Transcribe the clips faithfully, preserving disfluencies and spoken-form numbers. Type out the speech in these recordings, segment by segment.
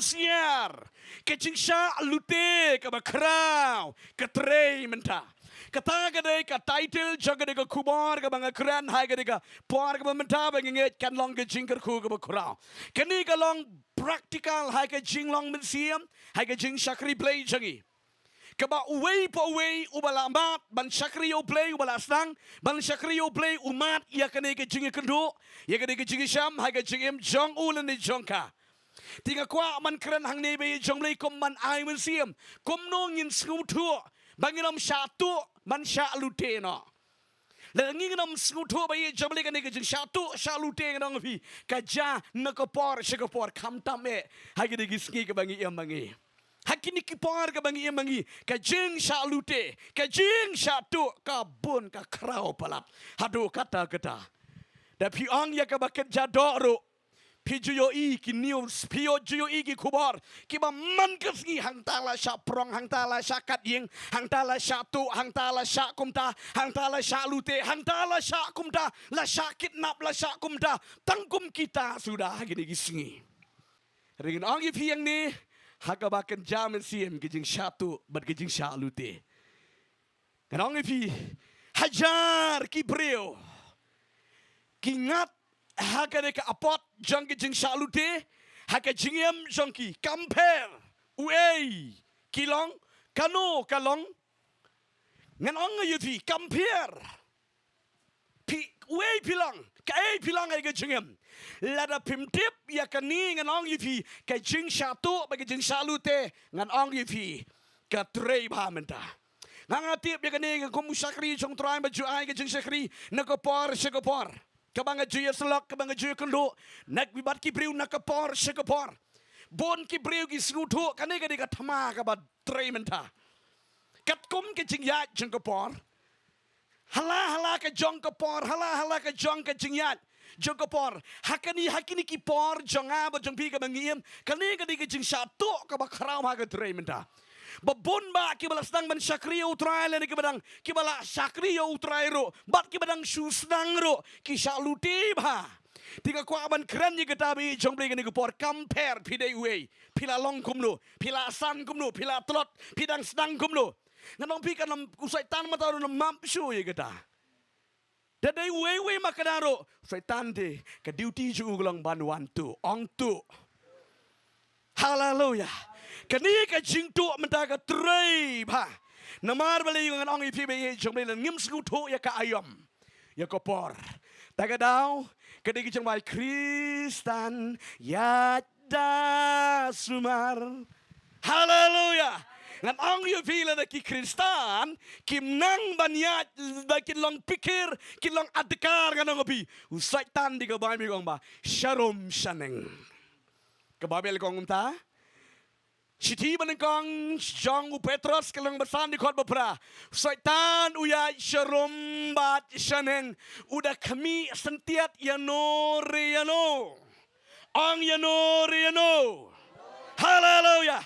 husiar, ka jingshah lute kaba khraw ka trei mynta. Kata ka dei ka title jong ka dei ka khubor kaba nga kren ha ka dei ka por kaba mynta ba nga ngeit kan long ka jingkyrkhu kaba khraw. Kane ka long practical ha ka jinglong mynsiem, ha ka jingshakri Blei jong ngi. Kaba uwei pa uwei uba la mad ban shakri ïa U Blei, uba la sdang ban shakri ïa U Blei, u mad ïa kane ka jingïakynduh, ïa kane ka jingïashem ha ka jingim jong u lane jong ka. Te nga kwah ban kren hangne ba ïeit jong U Blei kum ban ai mynsiem, kumno ngin sngewthuh ba ngin ym shah tuh ban shah lute noh. Lada ngi ngin ym sngewthuh ba ïeit jong U Blei kane ka jingshah tuh shah lute, ngan ong ïa phi, ka jia na ka por sha ka por, khamtam eh ha kine ki sngi kaba ngi im ma ngi. Ha kine ki por kaba ngi im ma ngi, ka jingshah lute, ka jingshah tuh ka bun, ka khraw palat. Haduh katta katta. Da phi ong ïa kaba kynja doh ruh, phi ju ïohi ki news, phi ju ïohi ki khubor kiba man ka sngi, hangta la shah prong, hangta la shah kat ïing, hangta la shah tuh, hangta la shah kumta, hangta la shah lute, hangta la shah kumta, la shah kidnap, la shah kumta. Tang kum kita suda ha kine ki sngi. Hynrei ngan ong ïa phi hangne, ha kaba kynja mynsiem ka jingshah tuh bad ka jingshah lute, ngan ong ïa phi, hajar ki briew ki ngat ha kane ka apot jong ka jingshah lute ha ka jingim jong ki. Kam pher uei ki long, kano ka long, ngan ong ïa phi, kam pher. Phi, uei phi long, kaei phi long ha ka jingim. Lada phim tip ïa kane, ngan ong ïa phi, ka jingshah tuh bad ka jingshah lute, ngan ong ïa phi, ka trei bha mynta. Nga, nga tip ïa kane, nga kum u shakri jong U Trai ba ju ai ka jingshakri na ka por sha ka por. Kaba nga ju ïasyllok, kaba nga ju ïakynduh, na ki, bad ki briew na ka por sha ka por. Bun ki briew ki sngewthuh kane ka dei ka thma kaba trei mynta. Katkum ka jingïaid jong ka por, ha la ha la ka jong ka por, ha la ha la ka jong ka jingïaid jong ka por, ha kane, ha kine ki por jong nga bad jong phi kaba ngi im, kane ka dei ka jingshah tuh kaba khraw ha ka trei mynta. Ba bun bah kiba la sdang ban shakri ïa U Trai lane kiba dang, kiba la shakri ïa U Trai ruh bad kiba dang shu sdang ruh, ki shah lute bha. Te nga kwah ban kren ïa kata ba ïeit jong U Blei kane ka por, kam pher phi dei uei, phi la long kumno, phi la san kumno, phi la tlot, phi dang sdang kumno. Ngan ong ïa phi, kan ym, u Soitan mynta ruh un ym map shuh ïa kata. Da dei uwei uwei ma ka dang ruh, u Soitan te ka duty jong u ka long ban wan tuh, ong tuh. Haleluia. Kane ka jingtuh mynta ka trei bha. Namar balei? Ngan ong ïa phi ba ïeit jong U Blei, lada ngim sngewthuh ïa ka aïom, ïa ka por, ta ka daw ka dei ka jingbai Khristan ïaid da sumar. Haleluia. Ngan ong ïa phi, lada ki Khristan kim nang ban ïaid, lada kin long phikir, kin long adkar, ngan ong ïa phi, u Soitan, dei ka Baibl ka ong ba sharum shaneng. Ka Baibl ka ong kumta. Shithi banyngkong jong u Petros ka lynnong ba san, dkhot ba phra. U Soitan u ïaid sharum bad shaneng, u da khmih syntiat ïano re ïano. Ong ïano re ïano. Haleluia.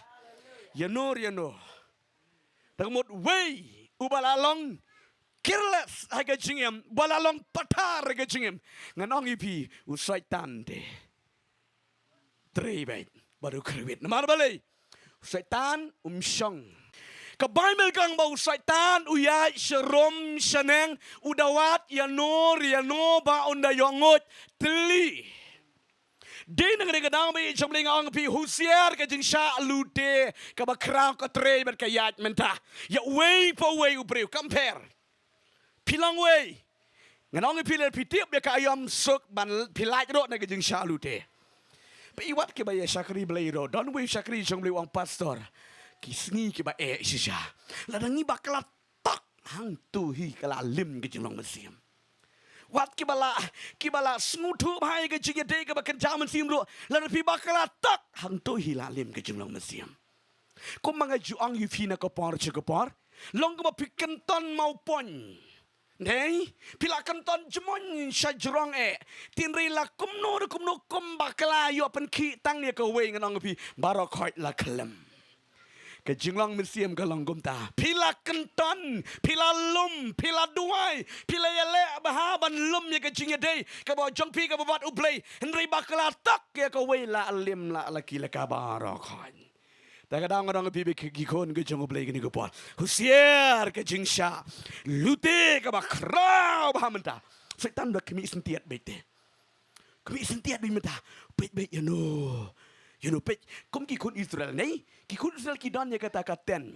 Ïano re ïano. Te ka mut uwei uba la long careless ha ka jingim, uba la long pathar ha ka jingim, ngan ong ïa phi, u Soitan te trei beit bad u kyrwit. Namar balei? U Soitan um shong. Ka Baibl ka ong ba u Soitan u ïaid sharum shaneng, u da wad ïano re ïano ba un da ïoh nguid, thylli. Dei na kane ka daw ba ïeit jong U Blei, nga ong ïa phi, husiar, ka jingshah lute kaba khraw ka trei bad ka ïaid mynta ïa uwei pa uwei u briew, kam pher phi long uei. Ngan ong ïa phi, lada phi tip ïa ka aïom, suk ban phi lait ruh na ka jingshah lute. Ba i wat kiba ïa shakri Blei ruh, don uwei u shakri jong U Blei u ong, pastor, ki sngi kiba eh shisha. Lada ngi bakla tok, hangto hi ka la lim ka jinglong mynsiem. Wat kiba la, kiba la sngewthuh bha ïa ka jingïadei kaba kynja mynsiem ruh, lada phi bakla tok, hangto hi la lim ka jinglong mynsiem. Kumba nga ju ong ïa phi na ka por sha ka por, long kumba phi kynton mawpon. Dei, phi la kynton jmon sha jrong eh. Hynrei la kumno ne kumno, kum bakla ïoh pynkhih tang ïa kawei, ngan ong ïa phi, baroh khoit la khlem. Ka jinglong mynsiem ka long kumta. Phi la kynton, phi la lum, phi la duwai, phi la ïaleh bha ban lum ïa ka jingïadei kaba jong phi kaba bad U Blei. Hynrei ba ka la tok ïa kawei la lem la la ki la ka baroh khoit. Te ka dang dang phi ba ki khun ka jong U Blei kane ka por. Husiar ka jingshah lute kaba khraw bha mynta. Soitan ba khmih syntiat beit te. Khmih syntiat beit mynta. Peit beit ïano. Ïano peit. Kum ki khun Israel ne. Ki khun Israel ki don ïa kata ka tent.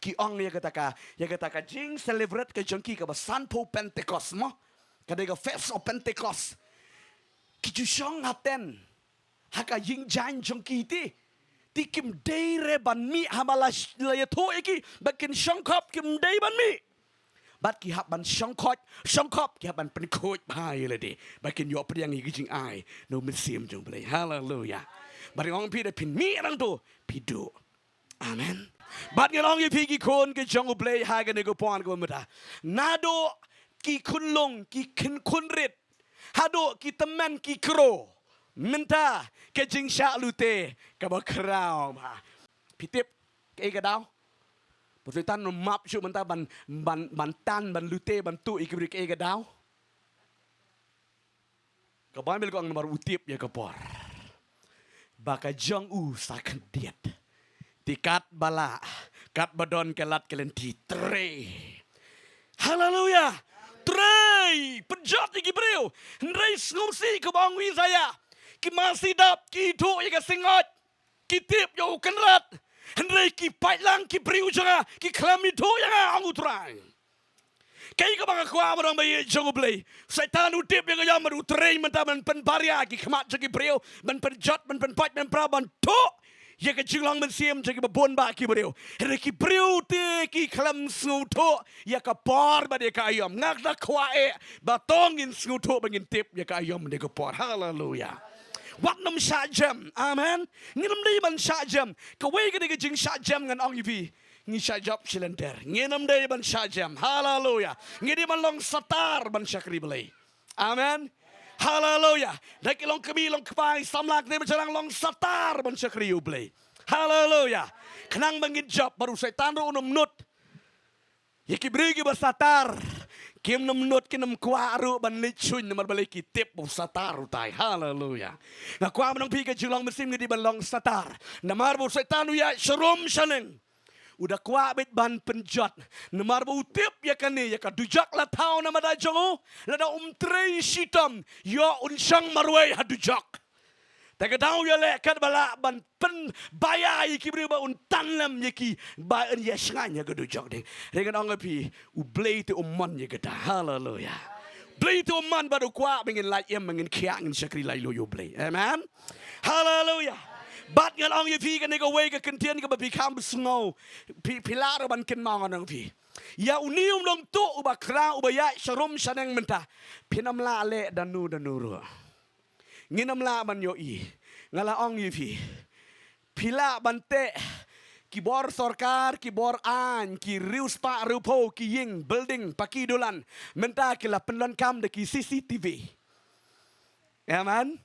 Ki ong ïa kata ka, ïa kata ka jing celebrate ka jong ki kaba sanphew Pentecost mo. Ka dei ka Feast of Pentecost. Ki ju shong ha tent. Ha ka ïing jaiñ jong ki te. Te kim dei re ban mih haba la sh-, la ïathuh ïa ki ba kin shongkhop, kim dei ban mih. Bad ki hap ban shongkhoit, shongkhop, ki hap ban pynkhuid bha ïa lade ba kin ïoh pdiang ïa ki jingai na u Mynsiem jong U Blei. Haleluya. Bad nga ong phi da phin mih nangto phi duh. Amen. Bad ngan ong ïa phi ki khun ki jong U Blei ha kane ka por kaba mynta. Naduh ki khunlung, ki khun, khun rit, haduh ki tymmen, ki kro. Mynta ka jingshah lute kaba khraw bha. Phi tip kaei ka daw? Ba u Soitan u map shuh mynta ban, ban, ban tan, ban lute, ban tuh ïa ki briew, kaei ka daw? Ka Baibl ka ong namar u tip ïa ka por ba ka jong u sa khyndiat. Te katba lah, katba don ka lad ka lynti, trei. Haleluya. Trei, pynjot ïa ki briew. Hynrei sngewsih kaba ong u Isaïah. Ki masi dap, ki ithuh ïa ka sngoit. Ki tip ïa u Kynrad. Hynrei ki pait lang ki briew jong nga, ki khlem ithuh ïa nga, ong u Trai. Kaei kaba nga kwah, ba dang ba ïeit jong U Blei. Soitan u tip ïa ka ïam, bad u trei mynta ban pynbaria ki khmat jong ki briew, ban pynjot, ban pynpait, ban pra, ban tuh ïa ka jinglong mynsiem jong kiba bun bah ki briew. Hynrei ki briew te ki khlem sngewthuh ïa ka por bad ïa ka aïom. Nga da kwah eh ba to ngin sngewthuh ba ngin tip ïa ka aïom bad ïa ka por. Haleluya. Wat nym shah jem. Amen. Ngin ym dei ban shah jem. Kawei ka dei ka jingshah jem ngan ong ïa phi. Ngi shah jop shi lynter. Ngin ym dei ban shah jem. Haleluya. Ngi dei ban long satar ban shakri Blei. Amen. Haleluya. Da ki long kmie, long kpa, samla, kynthei, bashara, long satar ban shakri U Blei. Haleluya. Khnang ba ngin jop, bad u Soitan ruh un ym nud ïa ki briew kiba satar. Kim nym nud, kim nym kwah ruh ban leit shuh namar balei? Ki tip ba u satar utai. Haleluya. Nga kwah ban ong phi ka jinglong mynsiem ngi dei ban long satar. Namar ba u Soitan u ïaid sharum shaneng. U da kwah beit ban pynjot. Namar ba u tip ïa kane, ïa ka dujok la thaw na madan jong u. Lada um trei shitom, ïoh un shong marwei ha dujok. Te ka daw ïaleh katba lah ban pynbaia ïa ki briew ba un tan lem ïa ki ba yn ïa shngaiñ ha ka dujok ding. Hynrei ngan ong ïa phi, U Blei te um mon ïa kata. Haleluya. Blei te um mon, bad u kwah ba ngin lait im, ba ngin khiah, ngin shakri laitluid ïa U Blei. Amen. Haleluya. Bad ngan ong ïa phi kane kawei ka kyntien kaba phi kham sngew. Phi, phi lah ruh ban kynmaw, ngan ong ïa phi. Ïa une u nongtuh uba khraw, uba ïaid sharum shaneng mynta, phin ym lah leh da no da no ruh. Ngin ym lah ban ïohi. Nga la ong ïa phi. Phi lah ban teh ki bor sorkar, ki bor aiñ, ki riewspah riewphew, ki ïing, building, paki dulan. Mynta ki la pyndonkam da ki C C T V. Amen.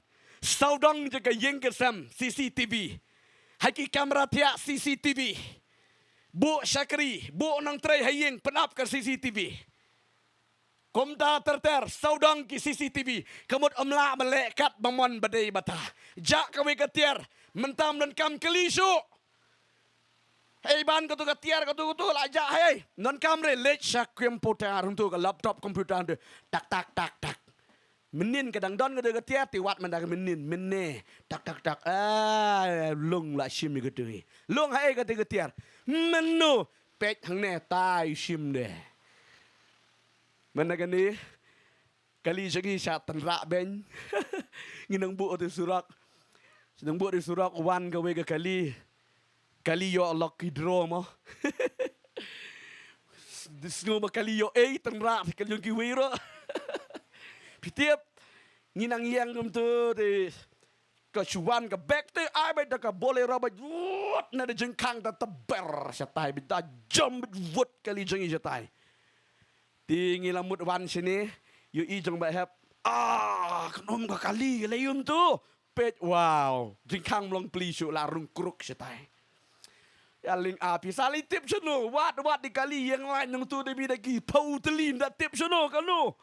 Sawdong jong ka ïing ka sem C C T V. Ha ki kamra thiah C C T V. Buh shakri, buh nongtrei ha ïing, pynap ka C C T V. Kumta ter ter, sawdong ki C C T V, ka mut ym lah ban leh katba mon ba dei bata. Jah kawei ka tiar, mynta ym donkam kali shuh. Hei ban katu ka tiar, katu katu la jah hei. Ym donkam re, leit sha computer, hangtu ka laptop computer hangtu. Tak tak tak tak. Mynnin ka dang don katu ka tiar, te wad mynta ka mynnin, mynne. Tak tak tak. Ah, lung la shim ïa katu hi. Lung hei katu ka tiar. Mynno, peit hangne, tai shim de. Mynta kane, kali jong ngi sha tynrah beiñ. Ngi nang buh te surok. Nang buh te surok, wan kawei ka kali. Kali ïoh lucky draw mo. Sngew ba kali ïoh ei, tynrah kali jong kiwei ruh. Phi tip, ngi nang ïeng kumtu te ka shu wan ka bek te, ai beit da ka Bolero beit, wut, na da jingkhang da tber shatai beit, da jam beit, wut, kali jong ngi shatai. Te ngi la mut wan shane, ïohi jong ba hep. Ah, kan ym ka kali, ka la ïum tu. Peit, wow. Jingkhang ym long pli shuh, la rung kruk shatai. Ïa ling a pisa lei tip shano. Wat wat di kali ïeng lai nang tu de bi da ki pau teli nda tip shano kano.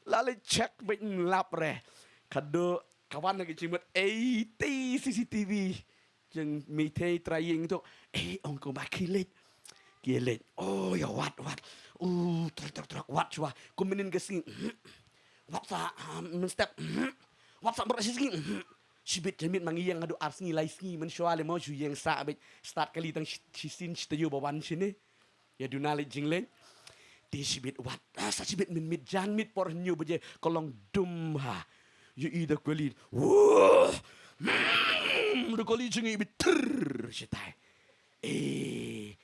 La lei check beit lap re. Kado kawan lagi jingmut eighty C C T V. Jeng mi thei trai ïeng tu. Eh ong ko ba ki leit. Ki leit. Oh ïa wat wat. Uh trok trok trok wat shwa. Ko menin ka sngi. Wat sa men step. Wat sa mer sngi. Shibit jamit mang ïeng adu ar sngi lai sngi men shwa le mau shu ïeng sa beit. Start kali tang shi sin shi tayu ba wan shine. Ïa duna leit jingleit. Te shibit wat. Ah, sa shibit min mit jan mit por hynñiew baje ka long dum ha. Ïohi da kali. Wuh. Hmm, da kali jong i bit trrr, shitai. Eh,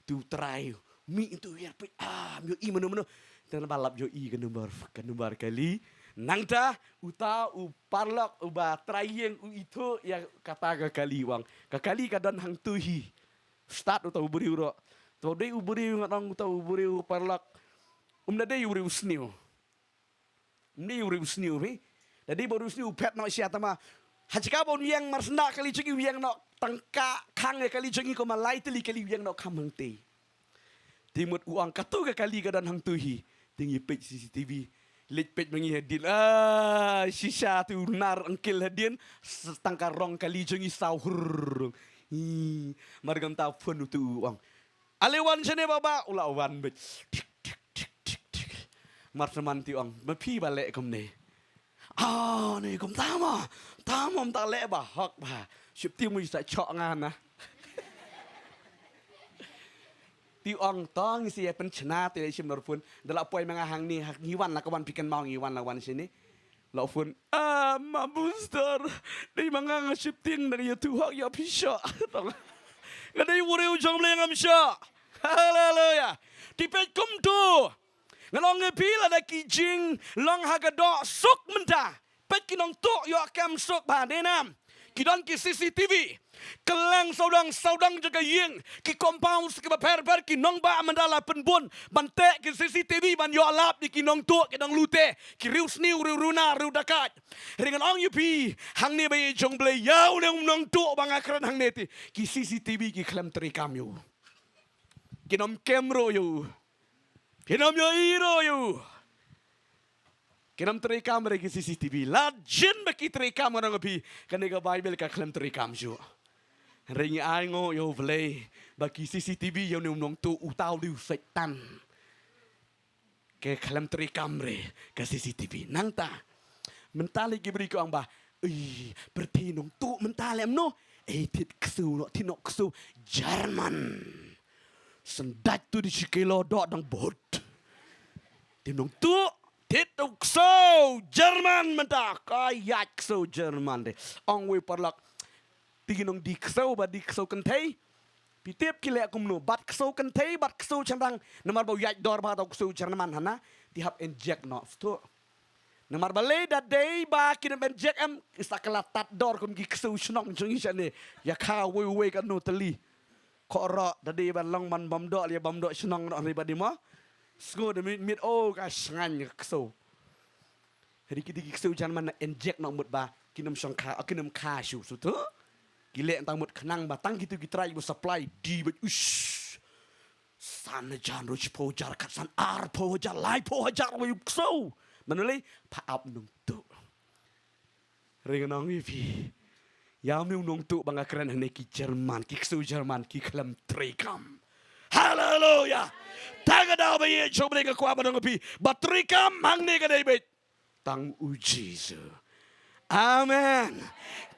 tu trai. Mi tu ïar peit. Ah, ïohi mano mano. Te na ba lap ïohi ka number, ka number kali. Nangta uta u paralok uba trai ïeng u ithuh ïa kata ka kali u ong. Ka kali ka don hangtu hi. Start uta u briew ruh. To dei u briew ngan ong uta u briew paralok. Um da dei u briew sniew. Um dei u briew sniew phi. Da dei ba u briew sniew u phet noh sha tama. Ha jaka ba un ïeng mar sna kali jong i u ïeng noh tang ka khang ïa kali jong i ko ma lai tylli kali u ïeng noh kham hangtei. Te mut u ong katu ka kali ka don hangtu hi. Te ngi peit C C T V. Leit peit ma ngi hadien. Ah, shisha tu nar angkil hadien. S-, tang ka rong kali jong i saw hrrrr. Ih, mar gam ta phone utu u ong. Ale wan shane baba, u la wan beit. Tik tik tik tik tik. Mar saman ti ong, ma phi ba leh kumne. Ah, ne kum tama. Tama um ta leh ba hok ba. Ship ti mu sa chok nga na. Ti ong tong si ïa pynchna ti leh shim lor phone. Da la poi ma nga hangne ha ngi wan la ka wan phi kynmaw ngi wan la wan shane. La phone. Ah, ma booster. Dei ma nga nga ship tieng da ïa tu hok ïa phi sha. Tong. Nga dei u briew jong Blei ngam sha. Haleluya. Ti peit kumtu. Ngan ong ïa phi lada ki jinglong ha ka doh suk mynta. Peit ki nongtuh ïoh kem suk ba dei nam. Ki don ki C C T V. Kylleng sawdong sawdong jong ka ïing. Ki compound kiba pher pher ki nongbah mynta la pynbun. Ban teh ki C C T V ban ïoh lap ïa ki nongtuh ki nonglute. Ki riewsniew riewruna riewdakaid. Hynrei ngan ong ïa phi hangne ba ïeit jong Blei ïa une u nongtuh ba nga kren hangne te. Ki C C T V ki khlem treikam ïa u. Kin ym kem ruh ïa u. Kin ym ïohi ruh ïa u. Kin ym treikam re ki C C T V. Lada jin ba ki treikam ngan ong ïa phi. Kane ka Baibl ka khlem treikam shuh. Hynrei ngi ai nguh ïa U Blei ba ki C C T V ïa une u nongtuh uta u dei u Soitan. Ka khlem treikam re ka C C T V. Nangta mynta lei ki briew ki ong ba, ui, pyrthei nongtuh mynta lei mano. Ei, thied ksew noh, thied noh ksew German. Syndat tu di shi kilo doh dang bud. Te nongtuh thied tu ksew German mynta, ka ïaid ksew German de. Ong wei paralok, te ki nongdie ksew ba die ksew kynthei. Phi tip ki leh kumno, bat ksew kynthei, bat ksew shynrang. Namar ba u ïaid dor ba ta u ksew German hana. Te hap inject noh shuh. Namar balei da dei ba kin ym inject em, ki sa kylla tad dor kum ki ksew shnong jong ngi shane. Ïa kha uwei uwei kano tylli. Khoh ruh da dei ban long ban bam doh, ïa bam doh shnong noh hynrei ba dei mo. Sngew da miet miet, oh ka shngaiñ ka ksew. Hynrei ki dei ki ksew German na inject noh mut ba kin ym shong kha, kin ym kha shuh shuh tu. Ki leh tang mut khnang ba tang kitu ki trai ba supply die ba uish. San hajar, ruh shiphew hajar, kat san arphew hajar, laiphew hajar wei u ksew. Mano lei, pha ap nongtuh. Hynrei ngan ong ïa phi. Ïa une u nongtuh ba nga kren hangne ki German, ki ksew German, ki khlem treikam. Haleluya. Tang ka daw ba ïeit jong Blei nga kwah ban ong ïa phi. Ba treikam hangne ka dei beit tang U Jisu. Amen.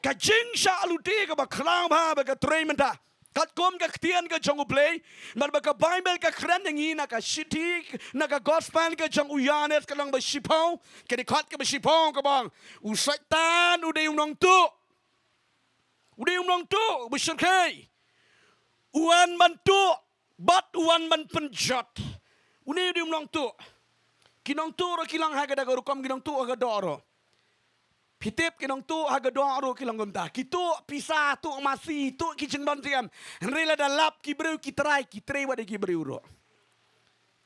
Ka jingshah lute kaba khraw bha ba ka trei mynta. Katkum ka ktien ka jong U Blei, namar ba ka Baibl ka kren ïa ngi na ka shithi, na ka gospel ka jong u Ïoannis ka lynnong ba shiphew, ka dkhot kaba shiphew kaba ong, u Soitan u dei u nongtuh. U dei u nongtuh, u ba shyrkhei. U wan ban tuh, bad u wan ban pynjot. Une u dei u nongtuh. Ki nongtuh ruh ki long ha ka da ka rukom, ki nongtuh ha ka doh ruh. Phi tip ki nongtuh ha ka doh ruh ki long kumta. Ki tuh pisa, tuh masi, tuh ki jingdon jingem. Hynrei lada lap ki briew ki trai, ki trei wat ïa ki briew ruh.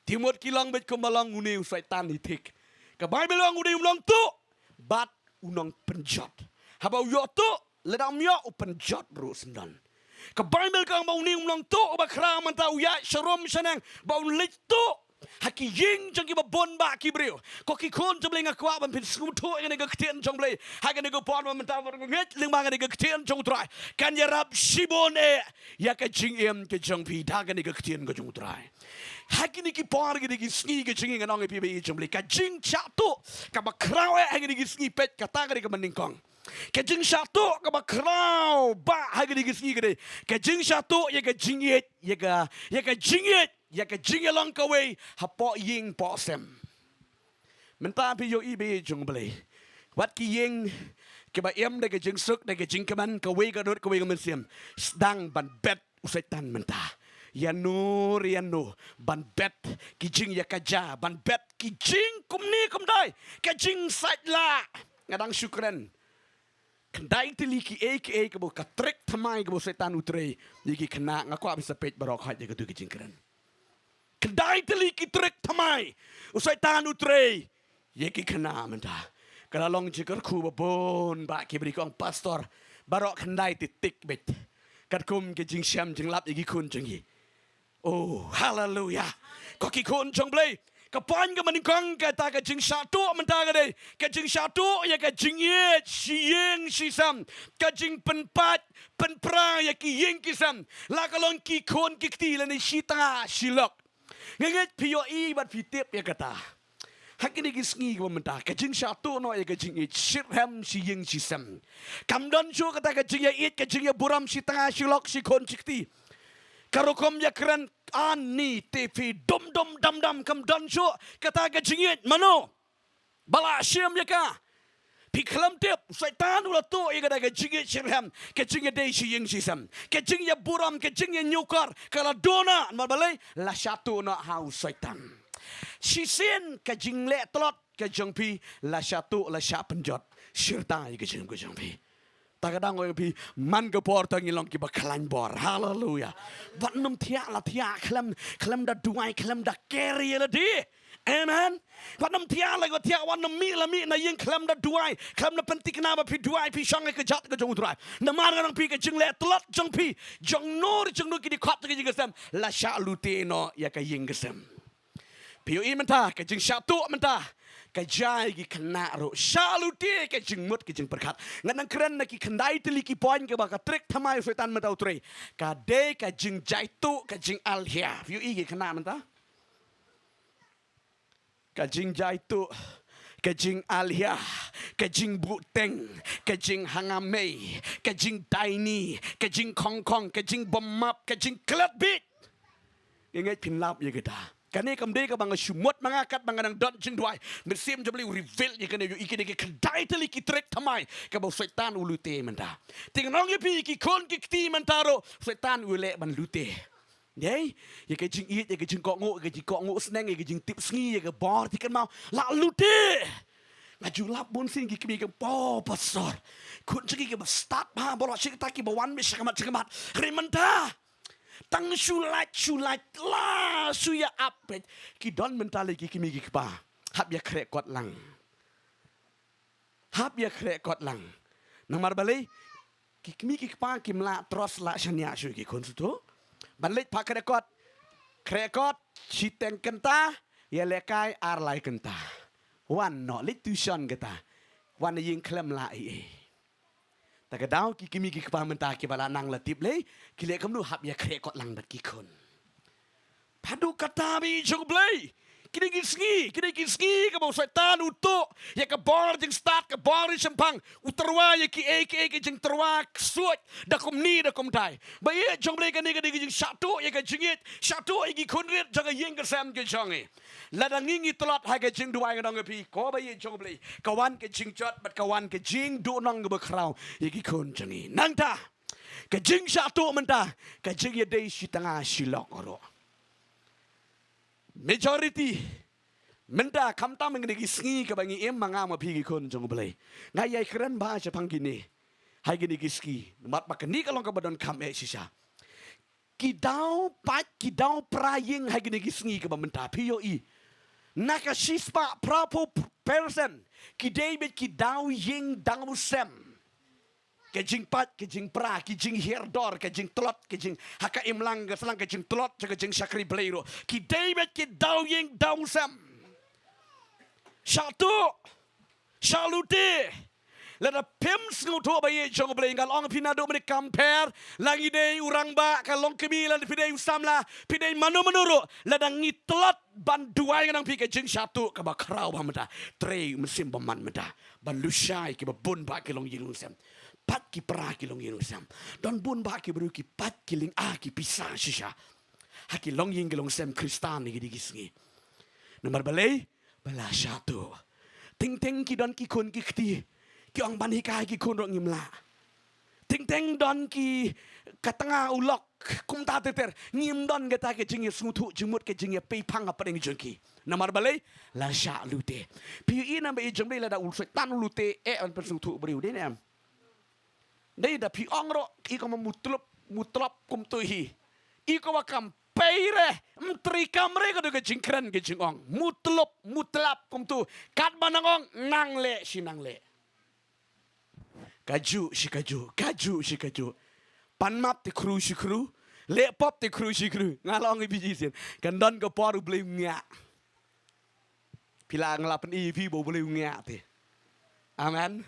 Te mut ki long beit kumba long une u Soitan hi thik. Ka Baibl ong u dei u nongtuh bad u nongpynjot. Haba u ïoh tuh, lada um ïoh u pynjot ruh syndon. Ka Baibl ka ong ba une u nongtuh uba khraw mynta u ïaid sharum shaneng ba un leit tuh ha ki ïing jong kiba bun bah ki briew. Ko ki khun jong U Blei, nga kwah ban pynsngewthuh ïa kane ka ktien jong U Blei ha kane ka por ba mynta, bad nga ngeit lyngba kane ka ktien jong U Trai kan ïarap shibun eh ïa ka jingim ka jong phi da kane ka ktien ka jong U Trai. Ha kine ki por, kine ki sngi ka jingim, ngan ong ïa phi ba ïeit jong U Blei, ka jingshah tuh kaba khraw eh ha kine ki sngi, peit, kata ka dei kaba nyngkong. Ka jingshah tuh kaba khraw bah ha kine ki sngi ka dei ka jingshah tuh ïa ka jingïeit, ïa ka, ïa ka jingïeit, ïa ka jingïalong kawei hapoh ïing poh sem. Mynta phi ïohi ba ïeit jong U Blei, wat ki ïing kiba im da ka jingsuk, da ka jingkmen, kawei ka nud kawei ka mynsiem, sdang ban bet u Soitan mynta. Ïano re ïano ban bet ki jingïakajia, ban bet ki jing kumne kumdei, ka jingsait lah. Nga dang shu kren, khyndai tylli kiei kiei kaba, ka trick thymmai kaba u Soitan u trei ïa ki khynnah. Nga kwah phin sa peit baroh khoit ïa katu ka jingkren. Khyndai tylli ki trick thymmai u Soitan u trei ïa ki khynnah mynta. Ka la long jingkyrkhu ba bun bah ki briew ki ong, Pastor, baroh khyndai tylli tik beit. Katkum ka jingshem jinglap ïa ki khun jong ngi. Oh, haleluya. Ko ki khun jong U Blei, ka point kaba nyngkong kata ka jingshah tuh mynta ka dei ka jingshah tuh ïa ka jingïeit shi ïing shi sem, ka jingpynpait pynpra ïa ki ïing ki sem, la ka long ki khun ki kti lane shi tnga shi lok. Nga ngeit phi ïohi bad phi tip ïa kata. Ha kine ki sngi kaba mynta, ka jingshah tuh noh ïa ka jingïeit shitrhem shi ïing shi sem. Kam don shuh kata ka jingïaieit, ka jingïaburom shi tnga shi lok, shi khun shi kti. Ka rukom ïakren, ani te phi dum dum dam dam, kam don shuh kata ka jingïeit. Mano ba la shim ïa ka? Phi khlem tip, u Soitan u la tuh ïa kata ka jingïeit shitrhem, ka jingïadei shi ïing shi sem, ka jingïaburom, ka jingïañiewkor, ka la duna. Namar balei? La shah tuh noh ha u Soitan. Shisien ka jingleh tlot ka jong phi la shah tuh, la shah pynjot shirta ïa ka jingim ka jong phi. Ta ka dang ong ïa phi, man ka por to ngin long kiba khlaiñ bor. Haleluya. Wat nym thiah la thiah khlem, khlem da duwai, khlem da ker ïa lade. Amen. Wat nym thiah la thiah, wat nym mih la mih na ïing khlem da duwai, khlem da pynthikna ba phi duwai, phi shong ïa ka jait ka jong U Trai. Namar nga ong ïa phi, ka jingleh tlot jong phi jong no re jong no, ki dkhot jong ka ïing ka sem, la shah lute noh ïa ka ïing ka sem. Phi ïohi mynta ka jingshah tuh mynta ka jia ïa ki khynnah ruh, shah lute ka jingmut ka jingpyrkhat. Nga dang kren na ki khyndai tylli ki point kaba ka trick thymmai u Soitan mynta u trei. Ka dei ka jingjai tuh, ka jingalhia. Phi ïohi ki khynnah mynta? Ka jingjai tuh, ka jingalhia, ka jingbuhteng, ka jinghangamei, ka jingdaini, ka jingkhongkhong, ka jingbymap, ka jingklet bieit. Nga ngeit phin lap ïa kata. Kane kam dei kaba nga shu mut ma nga katba nga dang don jingduwai. Mynsiem jong U Blei u reveal ïa kane, ïa kine ki khyndai tylli ki trick thymmai kaba u Soitan u lute mynta. Te ngan ong ïa phi, ki khun ki kti mynta ruh u Soitan u leh ban lute. Ïa, ïa ka jingïeit, ïa ka jingkohnguh, ïa ka jingkohnguh sneng, ïa ka jingtip sngi, ïa ka bor jingkynmaw, la lute. Nga ju lap bun sien ki kmie ki ong, "Pastor, khun jong ngi kiba stad bha, baroh shi katta kiba wan beit shakhmat shakhmat. Hynrei mynta tang shu lait shu lait, la shu ïa ap beit." Ki don mynta lei ki kmie ki kpa, hap ïakhreh kot lang. Hap ïakhreh kot lang. Namar balei? Ki kmie ki kpa kim lah trust, lah shaniah shuh ïa ki khun shuh. Ban leit phah khreh kot, khreh kot shiteng kynta, ïalehkai ar lai kynta. Wan noh leit tuition kata. Wan ïing khlem lah ei ei. Ta ka daw ki kmie ki kpa mynta kiba la nang la tip lei, ki leh kumno? Hap ïakhreh kot lang bad ki khun. Haduh katta, bad jong U Blei, kine ki sngi, kine ki sngi kaba u Soitan u tuh ïa ka bor jingstad, ka bor jingshemphang, u tyrwa ïa kiei kiei ki jingtyrwa ksuid, da kumne da kumtai. Bad jong U Blei, kane ka dei ka jingshah tuh ïa ka jingïeit, shah tuh ïa ki khun rit jong ka ïing ka sem ka jong ngi. Lada ngi ngi tlot ha ka jingduwai, nga ong ïa phi, ko bad jong U Blei, ka wan ka jingjot bad ka wan ka jingduhnong kaba khraw ïa ki khun jong ngi. Nangta ka jingshah tuh mynta ka jingïadei shi tnga shi lok ruh. Majority mynta, khamtam ha kine ki sngi kaba ngi im ma nga ma phi ki khun jong U Blei, nga ïai kren bha shaphang kine ha kine ki sngi. Namar ba kane ka long kaba donkam eh shisha. Ki daw pait, ki daw pra ïing ha kine ki sngi kaba mynta, phi ïohi, na ka shispah phraphew percent ki dei beit ki daw ïing daw sem. ka jingpait, ka jingpra, ka jinghiar dor, ka jingtlot, ka jing ha ka imlang ka slang, ka jingtlot, ka jingshakri Blei ruh. Ki dei beit ki daw ïing daw sem. Shah tuh, shah lute. Lada phim sngewthuh ba ïeit jong U Blei, nga la ong phi naduh mynne kam pher, la ngi dei u rangbah ka long kmie, lada phi dei u samla, phi dei mano mano ruh, lada ngi tlot ban duwai, nga ong phi ka jingshah tuh kaba khraw ba mynta. Trei mynsiem bymman mynta ban lushai kiba bun bah ki longïing longsem. Pait ki pra ki longïing longsem. Don bun bah ki briew ki pait ki lynga ki pisa shisha ha ki longïing ki longsem Khristan ha kine ki sngi. Namar balei? Ba la shah tuh. Teng teng ki don ki khun ki kti, ki ong ban hikai ki khun ruh ngim lah. Teng teng don ki ka tnga u lok, kumta ter ter, ngim don kata ka jingïasngewthuh jingmut, ka jingïapeiphang hapdeng jong ki. Namar balei? La shah lute. Phi ïohi ne em ba ïeit jong U Blei, lada u Soitan u lute, eh, ban pynsngewthuh briew, dei ne em? Dei, da phi ong ruh, i kumba mutlop, mutlop kumto hi. I kumba kam pei re, ym trei kam re, ka dei ka jingkren ka jingong. Mutlop, mutlap kumto. Katba nang ong, nang leh shi nang leh. Kajuh shi kajuh, kajuh shi kajuh. Pan map te khru shi khru, leh pop te khru shi khru. Nga la ong ïa phi shisien, kan don ka por U Blei u ngiah. Phi la, nga la pyni ïa phi ba U Blei u ngiah te. Amen.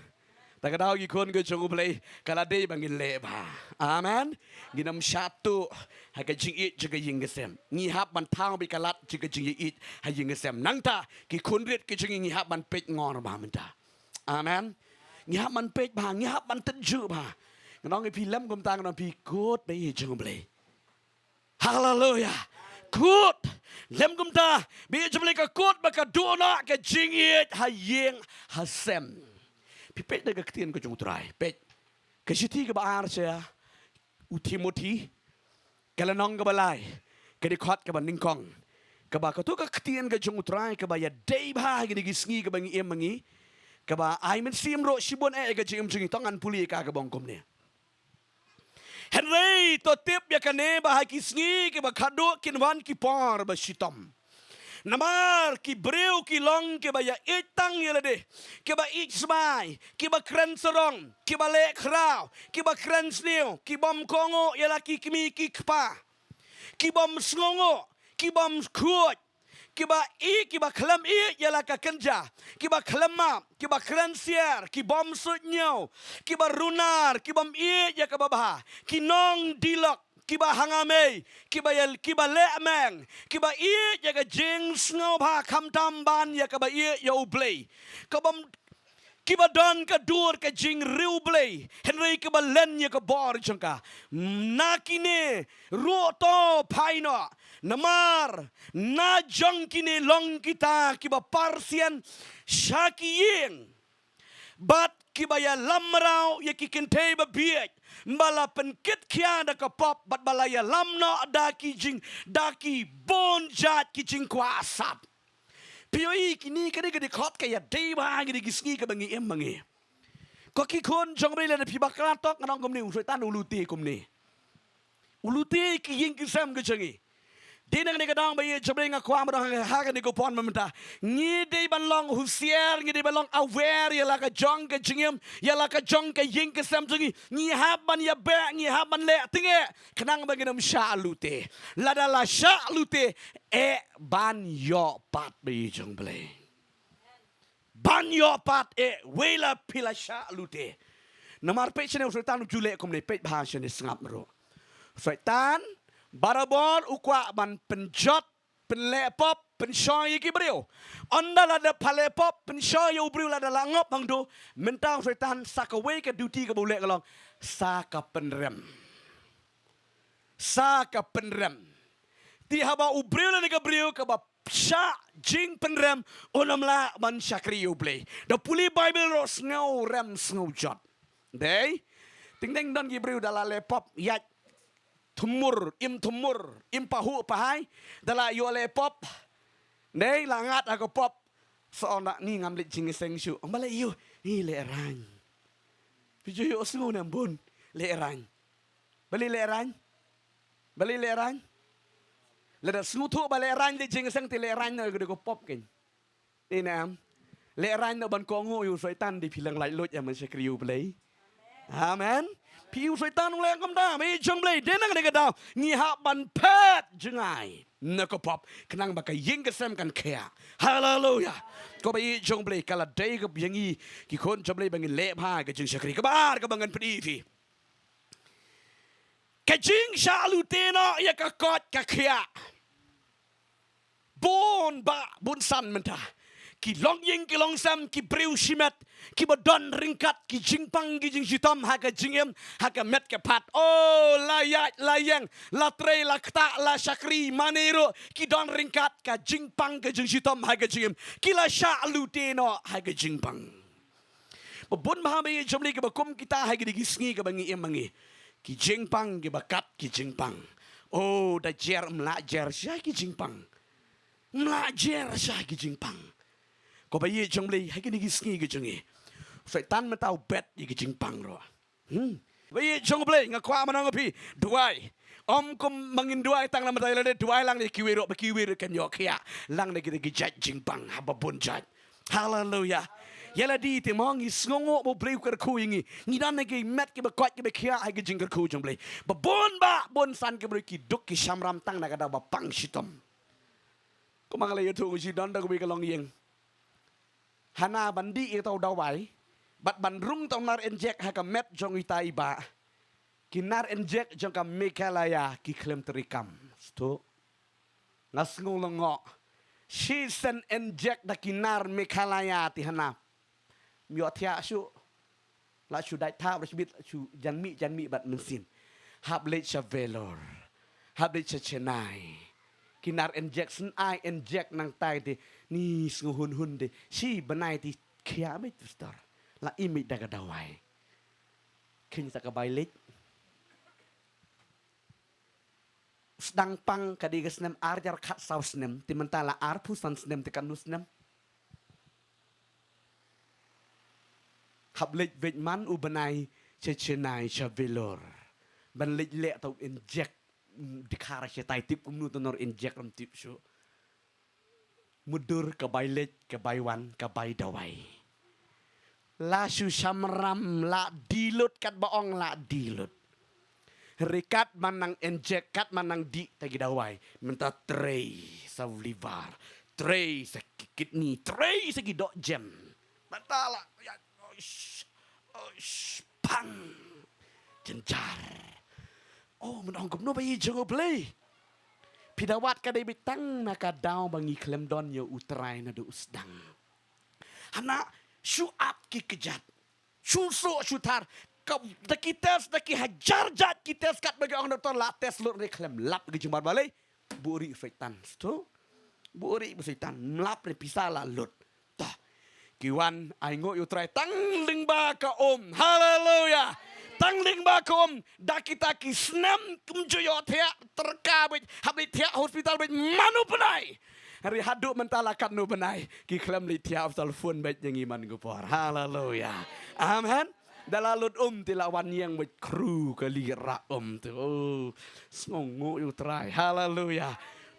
Te ka daw ki khun ka jong U Blei, ka la dei ba ngin leh bha. Amen. Ngin ym shah tuh ha ka jingïeit jong ka ïing ka sem. Ngi hap ban thaw beit ka lad jong ka jingïeit ha ïing ka sem. Nangta ki khunrit ki jong ngi, ngi hap ban peit ngor bha mynta. Amen. Ngi hap ban peit bha, ngi hap ban tynjuh bha. Nga ong ïa phi, lem kumta nga ong ïa phi, kut ba ïeit jong U Blei. Haleluya. Kut. Lem kumta ba ïeit jong U Blei, ka kut ba ka duh noh ka jingïeit ha ïing ha sem. Phi peit da ka ktien ka jong U Trai. Peit. Ka shithi kaba ar sha u Timothi, ka lynnong kaba lai, ka dkhot kaba nyngkong. Kaba kato ka ktien ka jong U Trai kaba ïadei bha ha kine ki sngi kiba ngi im ma ngi. Kaba ai mynsiem ruh shibun eh ïa ka jingim jong ngi, to ngan pule ïa ka kaba ong kumne. Hynrei to tip ïa kane ba ha ki sngi kiba khadduh kin wan ki por ba shitom. Namar ki briew ki long kiba ïa ïeit tang ïa lade, kiba ïeit smai, kiba kren sarong, kiba leh khraw, kiba kren sniew, ki bym kohnguh ïa la ki kmie ki kpa, ki bym sngewnguh, ki bym khuid, kiba ïeit, kiba khlem ïeit ïa la ka kynja, kiba khlem map, kiba kren siar, ki bym suidñiew, kiba runar, ki bym ïeit ïa kaba bha, ki nongdih lok, kiba hanga mei, kiba ïa, kiba leh meng, kiba ïeit ïa ka jingsngewbha khamtam ban ïa kaba ïeit ïa U Blei. Ka bym, kiba don ka dur ka jingriewblei, hynrei kiba len ïa ka bor jong ka. Na kine ruh to phai noh, namar na jong kine long kita kiba parsian sha ki ïing, bad kiba ïalam mraw ïa ki kynthei babieit, ba la pynkit khia da ka pop, bad ba la ïalam noh da ki jing, da ki bun jait ki jingkwah sat. Phi ïohi kine, kane ka dkhot ka ïadei bha ha kine ki sngi kiba ngi im ma ngi. Ko ki khun jong U Blei, lada phi bakla tok, nga ong kumne, u Soitan u lute kumne. U lute ki ïing ki sem ki jong ngi. Dei na kane ka daw ba ïeit jong U Blei, nga kwah ban ong ha kane ka por mynta, ngi dei ban long husiar, ngi dei ban long aware ïa la ka jong ka jingim, ïa la ka jong ka ïing ka sem jong ngi. Ngi hap ban ïabeh, ngi hap ban leh tyngeh, khnang ba ngin ym shah lute. Lada la shah lute, eh ban ïoh pat, ba ïeit jong U Blei. Ban ïoh pat eh, wei la phi la shah lute. Namar peit shane u Soitan u ju leh kumne, peit bha shane, sngap ruh. Soitan barabor u kwah ban pynjot, pynleh pop, pynshoi ïa ki briew. Ynda la dep pynleh pop, pynshoi ïa u briew, lada la ngop hangto, mynta u Soitan sa kawei ka duty kaba u leh ka long sa ka pynrem. Sa ka pynrem. Te haba u briew lane ka briew kaba shah jingpynrem, un ym lah ban shakri ïa U Blei. Da pule Baibl ruh, sngew rem sngew jot. Dei? Teng teng don ki briew da la leh pop, ïaid thmur, im thmur, im pahuh pahai, da la ïoh leh pop. Dei, la ngat ha ka pop. Sa ong da, ni ngam leit jingïaseng shuh. Ong balei ïoh? Ni lehraiñ. Phi ju ïohsngew ne em bun? Lehraiñ. Balei lehraiñ? Balei lehraiñ? Lada sngewthuh ba lehraiñ leit jingïaseng te lehraiñ noh ïa ka dei ka pop kein. Dei ne em? Lehraiñ noh ban kohnguh ïa u Soitan, dei phi lah laitluid em ban shakri ïa U Blei. Amen. Phi ïohi Soitan u leh kumta, ba ïeit jong Blei, dei na kane ka daw ngi hap ban phet jngai na ka pop, khnang ba ka ïing ka sem kan khia. Haleluya. Ko ba ïeit jong Blei, ka la dei ka ïa ngi ki khun jong Blei ba ngin leh bha ka jingshakri. Kaba ar kaba ngan pyni phi, ka jingshah lute noh ïa ka koit ka khiah. Bun bah bun san mynta ki longïing ki longsem, ki briew shimet, kiba don ryngkat ki jingpang ki jingshitom ha ka jingim, ha ka met ka phad. Oh, la ïaid la ïeng, la trei la ktah, la shakri mane ruh, ki don ryngkat ka jingpang ka jingshitom ha ka jingim. Ki la shah lute noh ha ka jingpang. Ba bun bha ba ïeit jong Blei, kiba kum kita ha kine ki sngi kiba ngi im ma ngi, ki jingpang kiba kat ki jingpang. Oh, da jer, ym lah jer sha ki jingpang. Ym lah jer sha ki jingpang. Ko ba ïeit jong Blei, ha kine ki sngi ki jong ngi, Soitan mynta u bet ïa ki jingpang ruh. Hmm. Ba ïeit jong Blei, nga kwah ban ong ïa phi, duwai. Ym kum ma ngin duwai tang na mynta, ïa lade duwai lang ïa kiwei ruh, ba kiwei ruh kin ïoh khiah lang na kita ki jait jingpang, haba bun jait. Haleluya. Ïa lade te mo, ngi sngewnguh ba U Blei u kyrkhu ïa ngi. Ngi don ha ki met kiba koit kiba khiah ha ki jingkyrkhu jong Blei. Ba bun bah bun san ki briew ki duk ki shamram tang na ka daw ba pang shitom. Kumba nga la ïathuh, ngi ju don da kawei ka longïing. Hana ban dih ïa uta u dawai bad ban rung uta u nar injek ha ka met jong ita i bah, ki nar injek jong ka Meghalaya ki khlem treikam. Sdang, nga sngew lyngngoh. Shisien injek da ki nar Meghalaya te hana. Ym ïoh thiah shuh. La shu dait thap ruh shibit, la shu jan mih jan mih bad mynsiem. Hap leit sha Vellore, hap leit sha Chennai. Ki nar injek, shen ai injek nangtai te, ni sngew hun hun te, shi bnai te khia mih, pastor. La im mih da ka dawai. Kheiñ sa ka bai leit. Sdang pang ka dei ka snem ar hajar khatsaw snem, te mynta la arphew san snem, te katno snem? Hap leit beit man u bnai sha Chennai, sha Vellore, ban leit leh uta u injek, mm, dkhar shatai, tip kumno uta u nar injek ym tip shuh. Mutdur ka bai leit, ka bai wan, ka bai dawai. La shu shamram, la dih lut, katba ong la dih lut. Hynrei katba nang injek, katba nang dih ïa kita ki dawai, mynta trei sa u liver, trei sa ki kidney, trei sa ki dohjem. Mynta la, ïa, oish, oish, pang. Jynjar. Oh, mynta ong kumno ba ïeit jong U Blei. Phi da wad, ka dei beit tang na ka daw ba ngi khlem don ïa U Trai naduh u sdang. Hana, shu ap ki kjat, shu soh shu thar. Ka, da ki test, da ki hajar jait ki test, katba ki ong doktor la test lut, hynrei khlem lap ki jingbat balei. Buhrieh Soitan. Sdang, buhrieh ba Soitan. Ym lap, hynrei pisa la lut. Tah, ki wan ainguh ïa U Trai tang lyngba ka um. Haleluya. Tang lyngba ka um. Da kita ki snem kim ju ïoh thiah, treikam beit, hap leit thiah hospital beit man u bnai. Hynrei haduh mynta la katno bnai ki khlem leit thiah hospital, phone beit ïa ngi man ka por. Haleluya. Amen. Da la lut um te la wan ïeng beit khru ka lieh rah um te. Oh, sngewnguh ïa U Trai. Haleluya.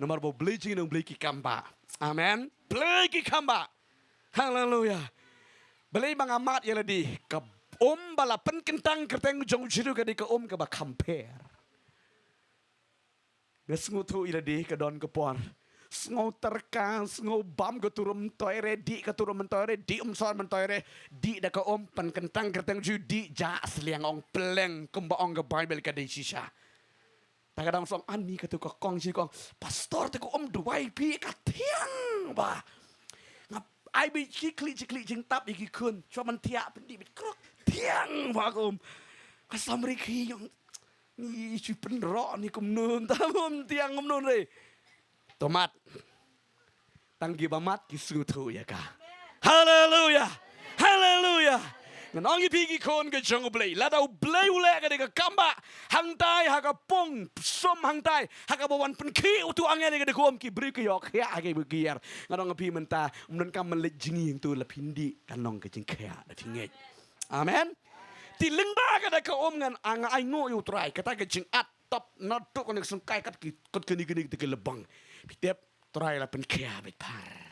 Namar ba U Blei jong ngi u Blei ki kam bah. Amen. Blei ki kam bah. Haleluya. Balei ba nga mad ïa lade? Ka um ba la pynkyntang kyrteng jong u Jisu ka dei ka um kaba kham pher. Nga sngewthuh ïa lade ka don ka por. Sngew treikam, sngew bam ka turum, toi re, dih ka turum, toi re, dih um sor, toi re, dih da ka um, pynkyntang kyrteng Jisu, dih jah sliang, ong pleng, kumba ong ka Baibl ka dei shisha. Ta ka dang song ani katu ka kong shi kong. Pastor, te ka um duwai phi ka thiang bah. Nga ai beit shi khlieh shi khlieh jingtap ïa ki khun. Shuwa ban thiah pyndih beit krok. Thiang bah ka um. Ka samri ki ong. Ni shi pynroh ni kumno, ta um thiang kumno re. To mad. Tang kiba mad ki sngewthuh ïa ka. Haleluya. Haleluya. Ngan ong ïa phi ki khun ka jong U Blei, lada U Blei u leh ka dei ka kam bah, hangtai ha ka pung sum, hangtai ha kaba wan pynkhih utu u angel ïa ka dei ka um, ki briew ki ïoh khiah ha ki briew ki ïar. Ngan ong ïa phi mynta, ym donkam ban leit jngi hangtu, la phin dih kan long ka jingkhiah, la phin ngeit. Amen. Te lyngba ka dei ka um ngan, nga ainguh ïa U Trai, kata ka jingat top na duk ka nek sngewkai kat ki, kat kine kine kita ki lybong. Phi tip, Trai la pynkhia beit phar.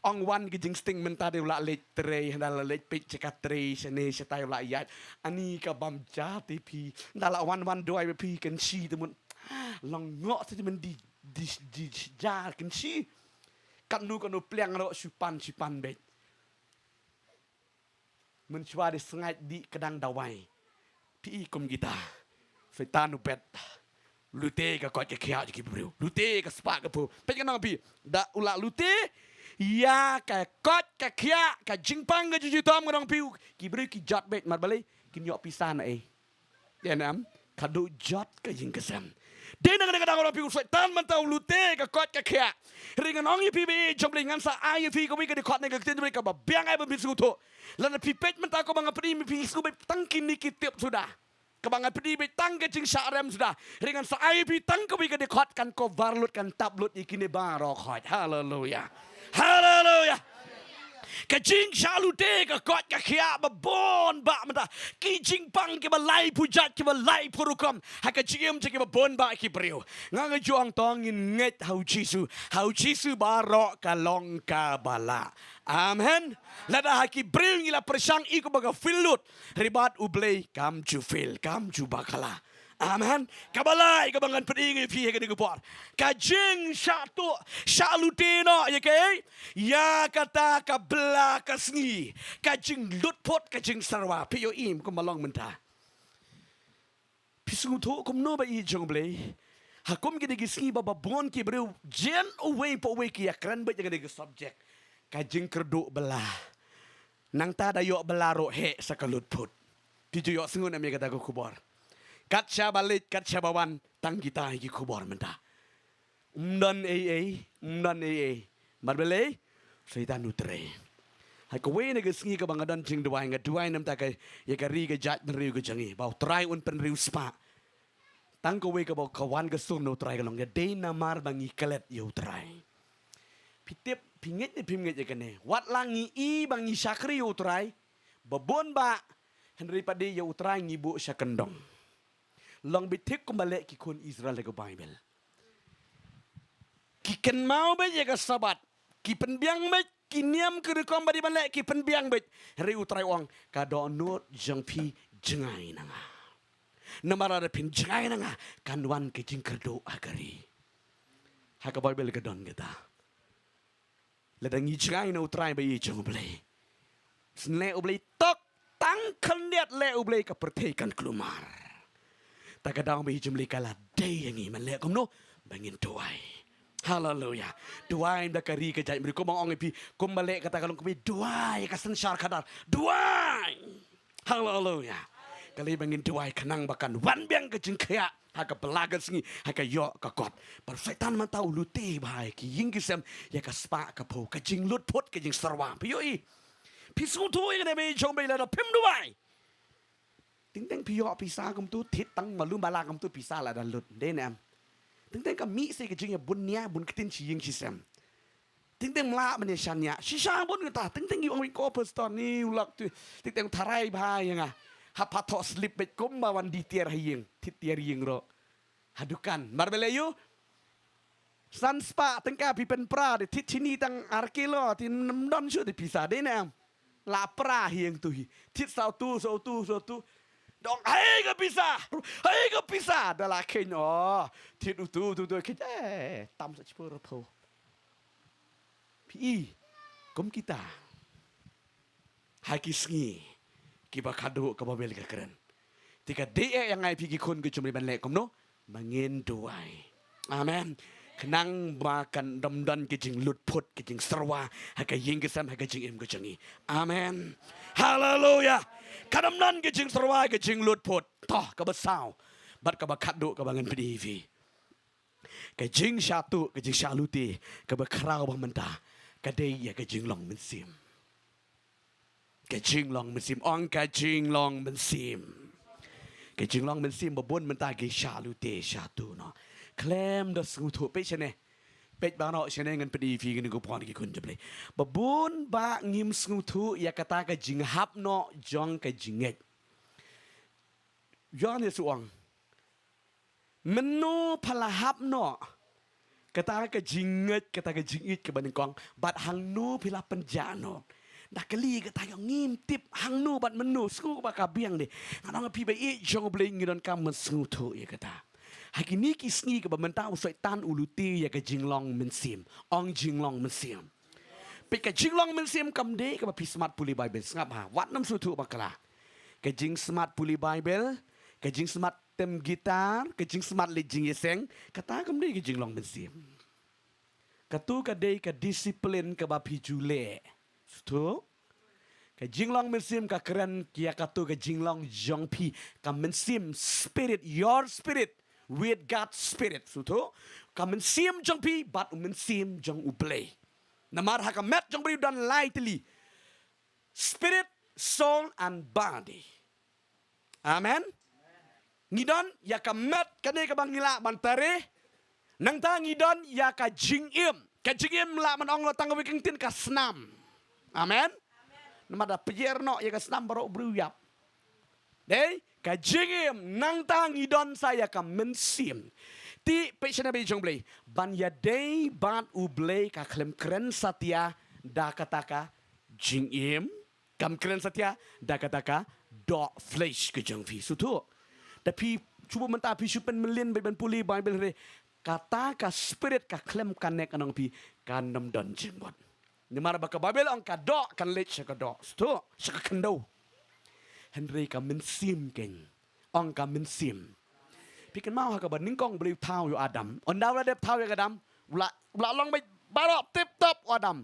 Ong wan ki jingsting mynta de u la leit trei, hynda la leit peit sha ka trei, shane shatai u la ïaid. Ani ka bam ja te phi. Hynda la wan wan duwai ba phi kan shi te mut. Long ngoh te men di di di ja kan shi. Katno katno pliang ro shu pan shu pan beit. Mynshuwa de sngaid di kdang dawai. Phi i kum kita. Soitan u bet. Lute ka koit ka khiah jong ki briew. Lute ka spah ka phew. Peit ka nong phi. Da u la lute. Ïa ka koit ka khiah ka jingpang ka jingjutom ka nong phi. Ki briew ki jot beit mar balei. Kin ïoh pisa na ei. Ïa nam. Ka duh jot ka jingkesem. Dei na ka dang ka dang ka nong phi u Soitan mynta u lute ka koit ka khiah. Ring ngan ong ïa phi ba i jong Blei ngan sa ai ïa phi kawei ka dkhot na ka ktien jong Blei kaba biang ai ba phi sngewthuh. Lada phi peit mynta ko ba nga pyni ma phi sngewbha tang kine ki tip suda. Kaba nga pyni beit tang ka jingshah rem suda. Ring ngan sa ai phi tang kawei ka dkhot kan cover lut kan tap lut ïa kine baroh khoit. Haleluya. Haleluya. Ka jingshah lute ka koit ka khiah ba bun bah mynta. Ki jingpang kiba laiphew jait kiba laiphew rukom. Ha ka jingim jong kiba bun bah ki briew. Nga nga ju ong to ngin ngeit ha u Jisu. Ha u Jisu baroh ka long kaba lah. Amen. Lada ha ki briew ngi la pyrshang i ko ba ka feel lut. Ribat u Blei kam ju feel, kam ju bakla. Amen. Kaba lai kaba ngan pyni ngi phi ha kane ka por. Ka jingshah tuh, shah lute noh ïa kaei. Ïa kata ka bla ka sngi. Ka jinglut phut ka jingsyrwa. Phi ïohi kum ba long mynta. Phi sngewthuh kumno ba i jong Blei. Ha kum kine ki sngi ba ba bun ki briew jan uwei pa uwei ki ïa kren beit ïa kane ka subject. Ka jingkyrduh bla. Nangta da ïoh bla ruh heh sa ka lut phut. Phi ju ïoh sngew ne em ïa kata ka khubor. Kat shaba leit kat shaba wan tang kita ki khubor mynta. Ym don ei ei, ym don ei ei. Mar balei? Soitan u trei. Ha kawei na ka sngi kaba nga don jingduwai nga duwai namar ka ïa ka ri ka jaitbynriew ka jong ngi. Ba u Trai un pynriewspah. Tang kawei kaba ka wan ka sur na u Trai ka long ïa dei namar ba ngi klet ïa u Trai. Phi tip, phi ngeit ne phim ngeit ïa kane. Wat la ngi i ba ngi shakri ïa u Trai. Ba bun bah, hynrei pat de ïa u Trai ngi buh sha kyndong. Long beit thik kumba leh ki khun Israel ha ka Baibl. Ki kynmaw beit ïa ka Sabat. Ki pynbiang beit, ki niam ki rukom ba dei ban leh, ki pynbiang beit. Hynrei u Trai u ong, ka dohnud jong phi jngai na nga. Namar lada phin jngai na nga, kan wan ka jingkyrduh ha ka ri. Ha ka Baibl ka don kata. Lada ngi jngai na u Trai ba i jong u Blei. Shen leh u Blei tok tang khyndiat leh u Blei ka pyrthei kan kulmar. Ta ka daw ba i jong u Blei ka la dei ïa ngi ban leh kumno ba ngin duwai. Haleluya. Duwai da ka ri ka jaitbynriew kumba nga ong ïa phi kumba leh kata ka long kumba duwai ka synshar khadar. Duwai. Haleluya. Ka lei ba ngin duwai khnang ba kan wan biang ka jingkhiah ha ka bla ka sngi ha ka ïoh ka kot. Bad Soitan mynta u lute bha ïa ki ïing ki sem ïa ka spah ka phew ka jinglut phut ka jingsyrwa. Phi ïohi. Phi sngewthuh ïa kane ba i jong u Blei lada phim duwai. Teng teng phi ïoh pisa kumtu thied tang malu mala kumtu pisa lada lut. Dei ne em. Teng teng ka mih sa ka jingïabun nia bun ktien shi ïing shi sem. Teng teng mlah ban ïa shaniah. Shisha bun kata. Teng teng ïa u ong wei ko pastor ni u lok tu. Teng teng tharai bha ïa nga. Hap ha thoh slip beit kumba wan die tiar ha ïing. Thied tiar ïing ruh. Ha dukan. Mar balei ïa u. San spah tyngka phi pynpra de thied shini tang ar kilo. Te ym don shuh de pisa de ne em. La pra hi ïing tu hi. Thied saw tu, saw tu, saw tu. Dong, hai ka pisa. Hai ka pisa. Da la kheiñ, oh. Thied utu, utu, utu. Kheiñ, eh, tam sa shiphew, phew. Phi i, kum kita. Ha ki sngi, kiba khadduh ka Baibl ka kren. Te ka dei eh ïa nga ïa phi ki khun ki jong u Blei ban leh kumno? Ba ngin duwai. Amen. Khnang ba kan ym don ki jinglut phut, ki jingsyrwa, ha ka ïing ka sem, ha ka jingim ka jong ngi. Amen. Haleluya. Kan ym don ki jingsyrwa, ki jinglut phut. To, kaba saw. Bad kaba khadduh, kaba ngan pyni ïa phi. Ka jingshah tuh, ka jingshah lute, kaba khraw bha mynta. Ka dei ïa ka jinglong mynsiem. Ka jinglong mynsiem, ong ka jinglong mynsiem. Ka jinglong mynsiem ba bun mynta ki shah lute shah tuh noh. Khlem da sngewthuh peit shane. Peit baroh shane ngan pyni ïa phi kane ka por ki khun jong u Blei. Ba bun ba ngim sngewthuh ïa kata ka jinghap noh jong ka jingngeit. Ïoannis u ong. Mynno pha la hap noh Kata ka jingngeit, kata ka jingïeit kaba nyngkong, bad hangno phi la pynjah noh. Da kali kata ïa ngim tip hangno bad mynno, sngew kaba ka biang de. Ngan ong phi ba ïeit jong U Blei ngi donkam ban sngewthuh ïa kata. Ha kine ki sngi kaba mynta u Soitan u lute ïa ka jinglong mynsiem. Ong jinglong mynsiem. Peit ka jinglong mynsiem kam dei kaba phi smat pule Baibl, sngap ha. Wat nym sngewthuh bakla. Ka jingsmat pule Baibl, ka jingsmat tem gitar, ka jingsmat leit jingïaseng, kata kam dei ka jinglong mynsiem. Katu ka dei ka disiplin kaba phi ju leh. Sngewthuh? Ka jinglong mynsiem ka kren ïa katu ka jinglong jong phi, ka mynsiem, spirit, your spirit with God's spirit. Sngewthuh? Ka mynsiem jong phi bad u mynsiem jong U Blei. Namar ha ka met jong briew don lai tylli. Spirit, soul and body. Amen. Ngi don ïa ka met, kane kaba ngi lah ban tyrkhong. Nangta ngi don ïa ka jingim. Ka jingim lah ban ong la tang kawei ka ktien, ka snam. Amen. Namar da pynjur noh ïa ka snam baroh briew ïap. Dei, ka jingim, nangta ngi don sa ïa ka mynsiem. Te peit shane ba ïeit jong U Blei. Ban ïadei bad U Blei ka khlem kren satia da kata ka jingim, kam kren satia da kata ka doh flesh ka jong phi. Sngewthuh? Da phi shu mynta phi shu pynmlien bad ban pule Baibl re, kata ka spirit ka khlem connect, ngan ong phi, kan nym don jingmut. Namar ba ka Baibl ong ka doh kan leit sha ka doh. Sngewthuh? Sha ka khyndew. Hynrei ka mynsiem keiñ. Ong ka mynsiem. Phi kynmaw ha kaba nyngkong U Blei u thaw ïa u Adam. Ynda u la dep thaw ïa ka Adam, u la, u la long beit baroh tip top u Adam.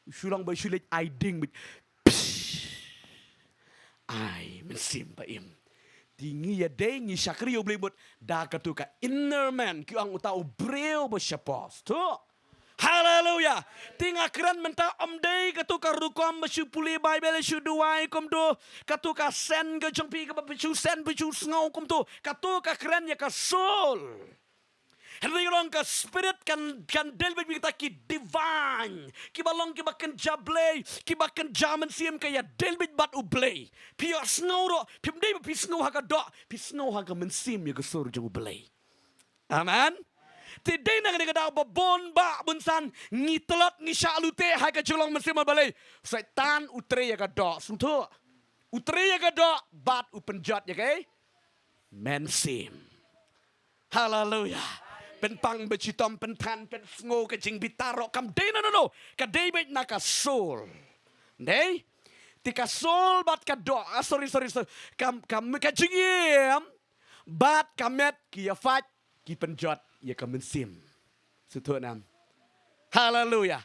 U shu long beit, shu leit ai ding beit. Psh. Ai mynsiem ba im. Te ngi ïadei, ngi shakri ïa U Blei mut da katu ka inner man, ki ong uta u briew ba shapoh. Sngewthuh? Haleluya. Te nga kren mynta ym dei katu ka rukom ba shu pule Baibl, shu duwai kumtu. Katu ka sen ka jong phi kaba phi shu sen, phi shu sngew kumtu. Katu ka kren ïa ka soul. Hynrei ngan ong ka spirit kan, kan deal bad kita ki divine, kiba long kiba kynja Blei, kiba kynja mynsiem, ka ïa deal bad U Blei. Phi ïohsngew ruh, phim dei ba phi sngew ha ka doh, phi sngew ha ka mynsiem ïa ka sur jong U Blei. Amen. Te dei na kane ka daw ba bun bah bun san ngi tlot, ngi shah lute ha ka jinglong mynsiem, balei? Soitan u trei ïa ka doh, sngewthuh? U trei ïa ka doh bad u pynjot ïa ka mynsiem. Haleluya. Pynpang, pynchitom, pynthan, pynsngew, ka jingbitar ruh kam dei na, no, no. Ka dei beit na ka soul. Dei? Te ka soul bad ka doh, ah, sorry, sorry, sorry. Ka, ka, ka jingim bad ka met ki ïa fight, ki pynjot ïa ka mynsiem. Sngewthuh nam? Haleluya.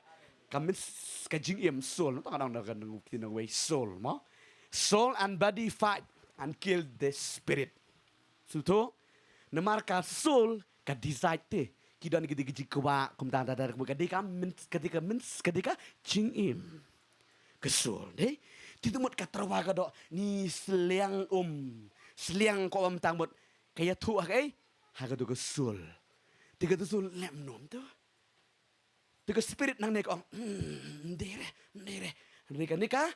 Ka myns-, ka jingim, soul. Nangta ka dang, dang, dang, dang, dang, wei soul, mo? Soul and body fight and kill the spirit. Sngewthuh? Namar ka soul ka decide te. Ki don ki dei ki jingkwah, kumta, ta, ta, kumta, ka dei ka myns-, ka dei ka myns-, ka dei ka jingim. Ka soul, dei? Te te mut ka tyrwa ka doh, ngi sliang um, sliang ko bam tang mut, ka ïathuh ha kaei? Ha katu ka soul. Te katu soul leh kumno to? Te ka spirit nangne ka ong, "Hmm, ym dei re, ym dei re." Hynrei kane ka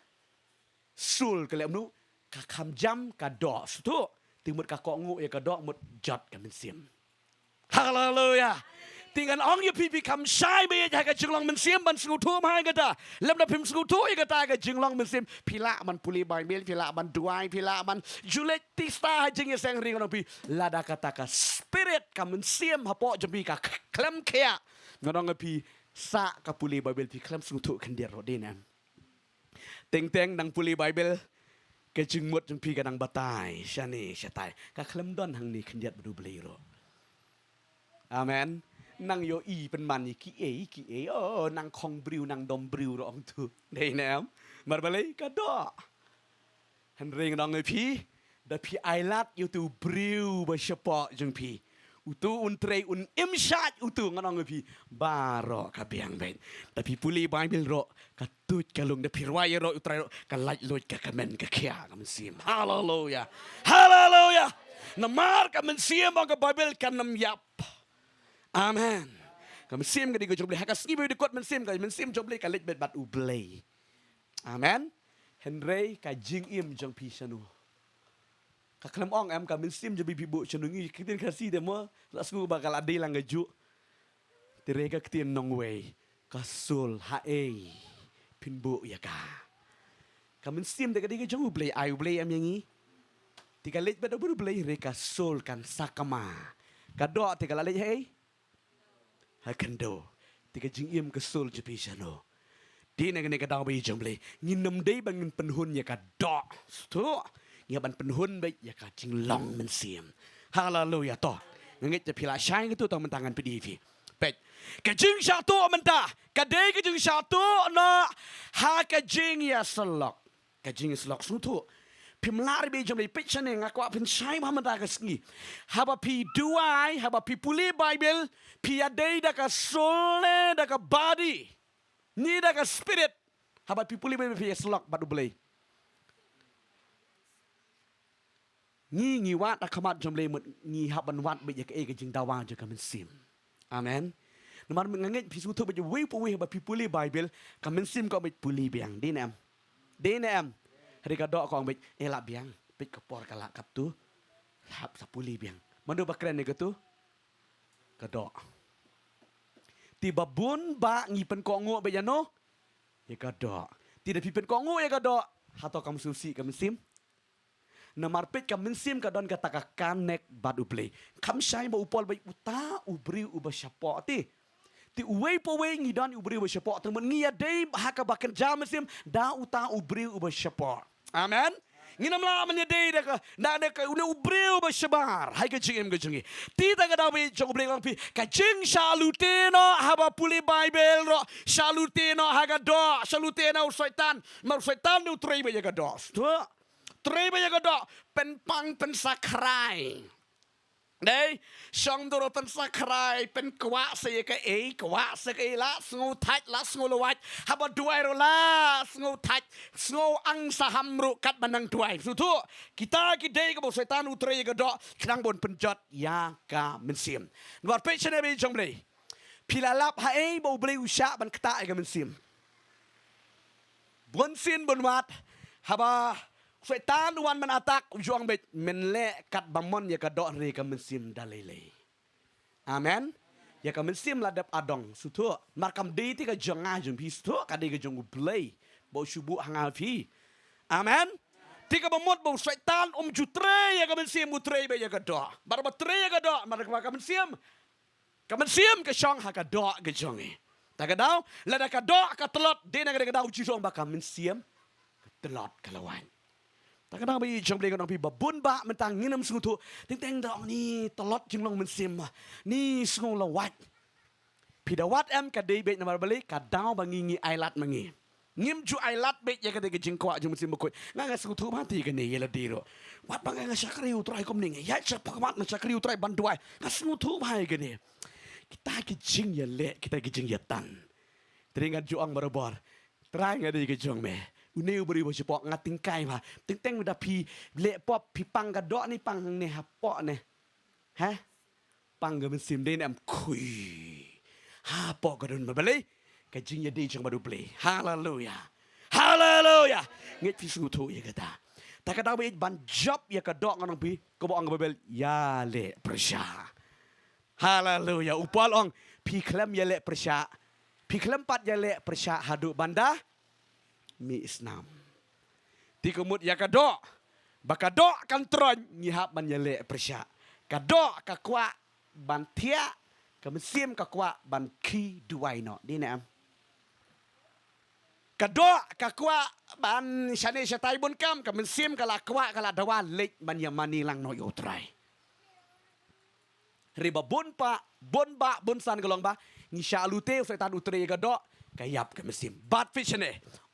soul ka leh kumno? Ka kham jam, ka doh. Sngewthuh? Te mut ka kohnguh ïa ka doh, mut jot ka mynsiem. Haleluya. Te ngan ong ïa phi, phi kham shai beit ha ka jinglong mynsiem ban sngewthuh ma ha kata. Lymda phim sngewthuh ïa kata ka jinglong mynsiem, phi lah ban pule Baibl, phi lah ban duwai, phi lah ban ju leit tista ha jingïaseng, hynrei ngan ong phi, lada kata ka spirit, ka mynsiem hapoh jong phi ka khlem khiah, ngan ong ïa phi, sah ka pule Baibl phi khlem sngewthuh khyndiat ruh, dei ne em? Teng teng nang pule Baibl, ka jingmut jong phi ka nang batai shane shatai. Ka khlem don hangne khyndiat bad U Blei ruh. Amen. Nang ïohi pynban ïa kiei kiei, oh, nang khong briew, nang dom briew ruh ong tu. Dei ne em? Namar balei? Ka doh. Hynrei ngan ong ïa phi, da phi ailad ïa utu u briew ba shapoh jong phi, utu un trei, un im shait utu, ngan ong ïa phi, baroh ka biang beit. Da phi pule Baibl ruh, ka tuid ka lung, da phi rwai ïa u Trai ruh, ka laitluid ka kmen ka khiah ka mynsiem. Haleluya. Haleluya. Namar ka mynsiem, ong ka Baibl, kan ym ïap. Amen. Ka mynsiem ka dei ka jong U Blei. Ha ka sngi ba dei kot mynsiem, ka mynsiem jong U Blei ka leit beit bad U Blei. Amen. Hynrei ka jingim jong phi shano? Ka khlem ong em, ka mynsiem jong phi phi buh shano? Ngi ktien Khasi te mo, la sngew ba ka la dei lang kajuh. Te re ka ktien nongwei, ka soul, haei phin buh ïa ka? Ka mynsiem te ka dei ka jong U Blei, ai U Blei em ïa ngi. Te ka leit bad U Blei re ka soul kan sakma. Ka doh te ka la leit haei? Ha khyndew. Te ka jingim ka soul jong phi shano? Te na kane ka daw ba ïeit jong U Blei, ngin ym dei ba ngin pynhun ïa ka doh. Sngewthuh. Ngi hap ban pynhun beit ïa ka jinglong mynsiem. Haleluia to. Nga ngeit te phi la shai katu, to mynta ngan pyni ïa phi. Peit. Ka jingshah tuh mynta ka dei ka jingshah tuh noh ha ka jingïasyllok. Ka jingïasyllok, sngewthuh. Phim lah re beit jong U Blei, peit shane, nga kwah phin shai bha mynta ka sngi. Haba phi duwai, haba phi pule Bible, phi ïadei da ka soul ne da ka body, ne da ka spirit? Haba phi pule Bible phi ïasyllok bad U Blei. Ngi, ngi wad ha khmat jong U Blei, mut ngi hap ban wad beit ïa kaei? Ka jingdawa jong ka mynsiem. Amen. Namar nga ngeit phi sngewthuh beit, uwei pa uwei haba phi pule Bible, ka mynsiem ka ong beit pule biang. Dei ne em? Dei ne em? Hynrei ka doh ka ong beit, eh, lah biang. Peit ka por ka lah katto. Hap sa pule biang. Mano ba kren ïa katu? Ka doh. Te ba bun ba ngi pynkohnguh beit ïano? Ïa ka doh. Te da phi pynkohnguh ïa ka doh, hato kam sngewsih ka mynsiem? Namar peit, ka mynsiem ka don kata ka connect bad U Blei. Kham shai ba u Paul ba uta u briew uba shapoh te. Te uwei pa uwei ngi don u briew uba shapoh, te mut ngi ïadei ha kaba kynja mynsiem da uta u briew uba shapoh. Amen. Ngin ym lah ban ïadei da ka, da, da ka, une u briew uba shabar ha ka jingim ka jong ngi. Te ta ka daw ba ïeit jong U Blei, nga ong phi, ka jingshah lute noh haba pule Bible ruh, shah lute noh ha ka doh, shah lute noh u Soitan. Namar u Soitan u trei beit ïa ka doh. Sngewthuh. Trei beit ïa ka doh, pynpang pynsakhrai. Dei, shong dur pynsakhrai, pynkwah sa ïa kaei, kwah sa kaei, la sngewthait, la sngewlawait. Haba duwai ruh la sngewthait, sngewang saham ruh katba nang duwai. Sngewthuh, kita ki dei kaba u Soitan u trei ïa ka doh, khnang ban pynjot ïa ka mynsiem. Namar peit shane ba ïeit jong U Blei. Phi la lap haei ba U Blei u shah ban ktah ïa ka mynsiem? Bunsien bun wat, haba u Soitan u wan ban attack, u ju ong beit, men leh katba mon ïa ka doh, hynrei ka mynsiem da lei lei. Amen. Ïa ka mynsiem la dep adong, sngewthuh. Namar kam dei te ka jong nga jong phi, sngewthuh, ka dei ka jong U Blei ba u shu buh ha nga phi. Amen. Te kaba mut ba u Soitan um ju trei ïa ka mynsiem, u trei beit ïa ka doh. Namar ba trei ïa ka doh, namar kaba ka mynsiem, ka mynsiem ka shong ha ka doh ka jong ngi. Ta ka daw, lada ka doh ka tlot, dei na ka, ka daw u ju ong ba ka mynsiem ka tlot, ka lawait. Ta ka daw ba ïeit jong U Blei, nga ong phi, ba bun ba mynta ngin ym sngewthuh. Teng teng da ong ni tlot jinglong mynsiem, ni sngewlawait. Phi da wad em, ka dei beit namar balei? Ka daw ba ngi, ngi ailad ma ngi. Ngim ju ailad beit ïa kata ka jingkwah jong u Mynsiem Bakhuid. Nga, nga sngewthuh bha te ïa kane ïa lade ruh. Wat ba nga, nga shakri U Trai kumne, nga ïaid shaphang khmat, nga shakri U Trai ban duwai. Nga sngewthuh bha ïa kane. Kita ki jingïaleh, kita ki jingïatan. Te nga ju ong barabor, Trai, nga dei ka jong me. Une u briew ba shapoh, nga tyngkai bha. Teng teng da phi leh pop, phi pang ka doh ne, pang hangne hapoh ne? He? Pang ka mynsiem, dei ne em? Khui. Hapoh ka don ma balei? Ka jingïadei jong u bad U Blei. Haleluia. Haleluia. Ngeit phi sngewthuh ïa kata? Ta ka daw ba ïeit ban jop ïa ka doh, nga ong phi, kaba ong ka Baibl, ïaleh pyrshah. Haleluia. U Paul ong, phi khlem ïaleh pyrshah, phi khlem pat ïaleh pyrshah haduh ban da mih snam. Te ka mut ïa ka doh, ba ka doh kan troiñ, ngi hap ban ïaleh pyrshah. Ka doh ka kwah ban thiah, ka mynsiem ka kwah ban khie duwai noh. Dei ne em? Ka doh ka kwah ban shane shatai bun kam, ka mynsiem ka la kwah, ka la dawa leit ban ïamane lang noh ïa U Trai. Hynrei ba bun pa, bun ba, bun san ka long ba ngi shah lute, u Soitan u trei ïa ka doh, ka ïap ka mynsiem. Bad phi shane,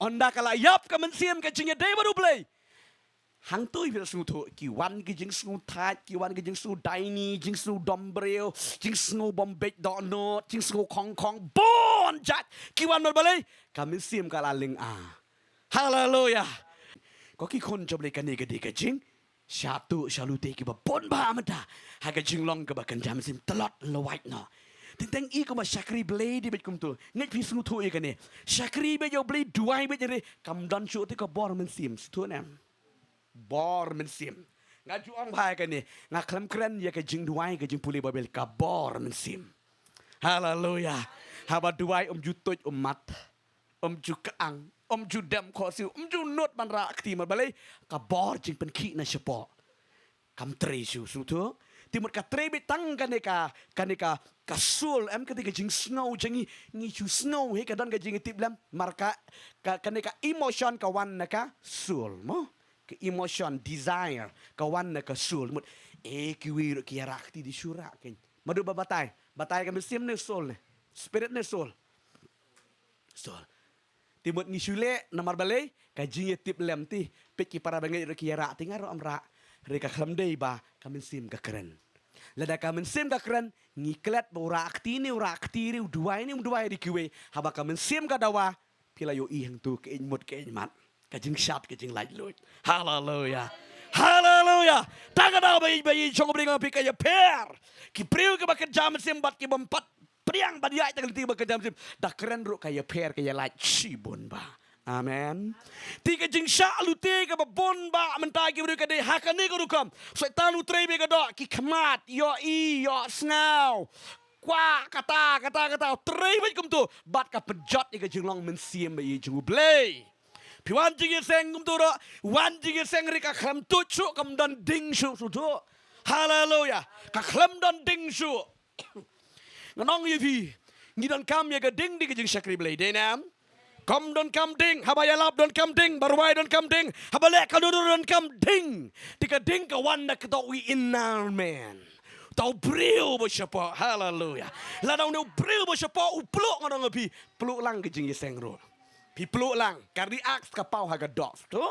ynda ka la ïap ka mynsiem, ka jingïadei bad U Blei, hangtei phi la sngewthuh, ki wan ki jingsngewthait, ki wan ki jingsngew daini, jingsngew dom briew, jingsngew bym beit dohnud, jingsngew khongkhong, bun jait ki wan. Namar balei? Ka mynsiem ka la lynga. Haleluia. Ko ki khun jong U Blei, kane ka dei ka jingshah tuh shah lute kiba bun ba mynta ha ka jinglong kaba kynja mynsiem, tlot lawait noh. Teng teng i kumba shakri Blei dei beit kumto. Ngeit phi sngewthuh ïa kane? Shakri beit ïa U Blei, duwai beit, hynrei kam don shuh te ka bor mynsiem. Sngewthuh ne em? Bor mynsiem. Nga ju ong bha ïa kane, nga khlem kren ïa ka jingduwai, ka jingpule Baibl, ka bor mynsiem. Haleluya. Haba duwai um ju tuid ummat, um ju kang, um ju dem khohsiew, um ju nud ban rah kti, namar balei? Ka bor jingpynkhih na shapoh kam trei shuh, sngewthuh. Te mut ka trei beit tang kane ka, kane ka, ka soul, em, kane ka jingsngew jong ngi, ngi shu sngew hi, ka don ka jingïatiplem, namar ka, ka, kane ka emotion ka wan na ka soul, mo? Ka emotion, desire, ka wan na ka soul. Mut, eh, kiwei ruh ki ïarah kti, dei shu rah kein. Naduh ba batai, batai ka mynsiem ne soul ne? Spirit ne soul? Soul. Te mut ngi shu leh namar balei? Ka jingïatiplem te. Peit ki para bangeit ruh ki ïarah te, nga ruh ym rah. Hynrei ka khlem dei ba ka mynsiem ka kren. Lada ka mynsiem ka kren, ngi klet ba u rah kti ne u rah kti re, u duwai ne um duwai re, kiwei. Haba ka mynsiem ka dawa, phi la ïohi hangto, ka ïeit mut ka ïeit mat, ka jingshad ka jinglaitluid. Haleluya. Haleluya. Tang ka daw ba ïeit, ba ïeit jong U Blei, nga ong ïa phi, ka ïapher. Ki briew kiba kynja mynsiem bad ki bym pat pdiang ban ïaid tang lynti ba kynja mynsiem, da kren ruh ka ïapher, ka ïalait shibun bha. Amen. Te ka jingshah lute kaba bun bha mynta ki briew ka dei ha kane ka rukom. Soitan u trei beit ka doh, ki khmat, ïohi, ïohsngew, kwah kata, kata, kata, u trei beit kumto, bad ka pynjot ïa ka jinglong mynsiem ba ïeit jong U Blei. Phi wan jingïaseng kumto ruh, wan jingïaseng hynrei ka khlem tuid shuh, kam don ding shuh, sngewthuh. Haleluya. Ka khlem don ding shuh. Ngan ong ïa phi, ngi donkam ïa ka ding, dei ka jingshakri Blei, dei ne em? Kam donkam ding, haba ïalap donkam ding, ba rwai donkam ding, haba leh ka dur donkam ding. Te ka ding ka wan na kata u inner man. Uta u briew ba shapoh, haleluya. Lada une u briew ba shapoh u pluh, ngan ong ïa phi, pluh lang ka jingïaseng ruh. Phi pluh lang, ka react ka paw ha ka doh, to?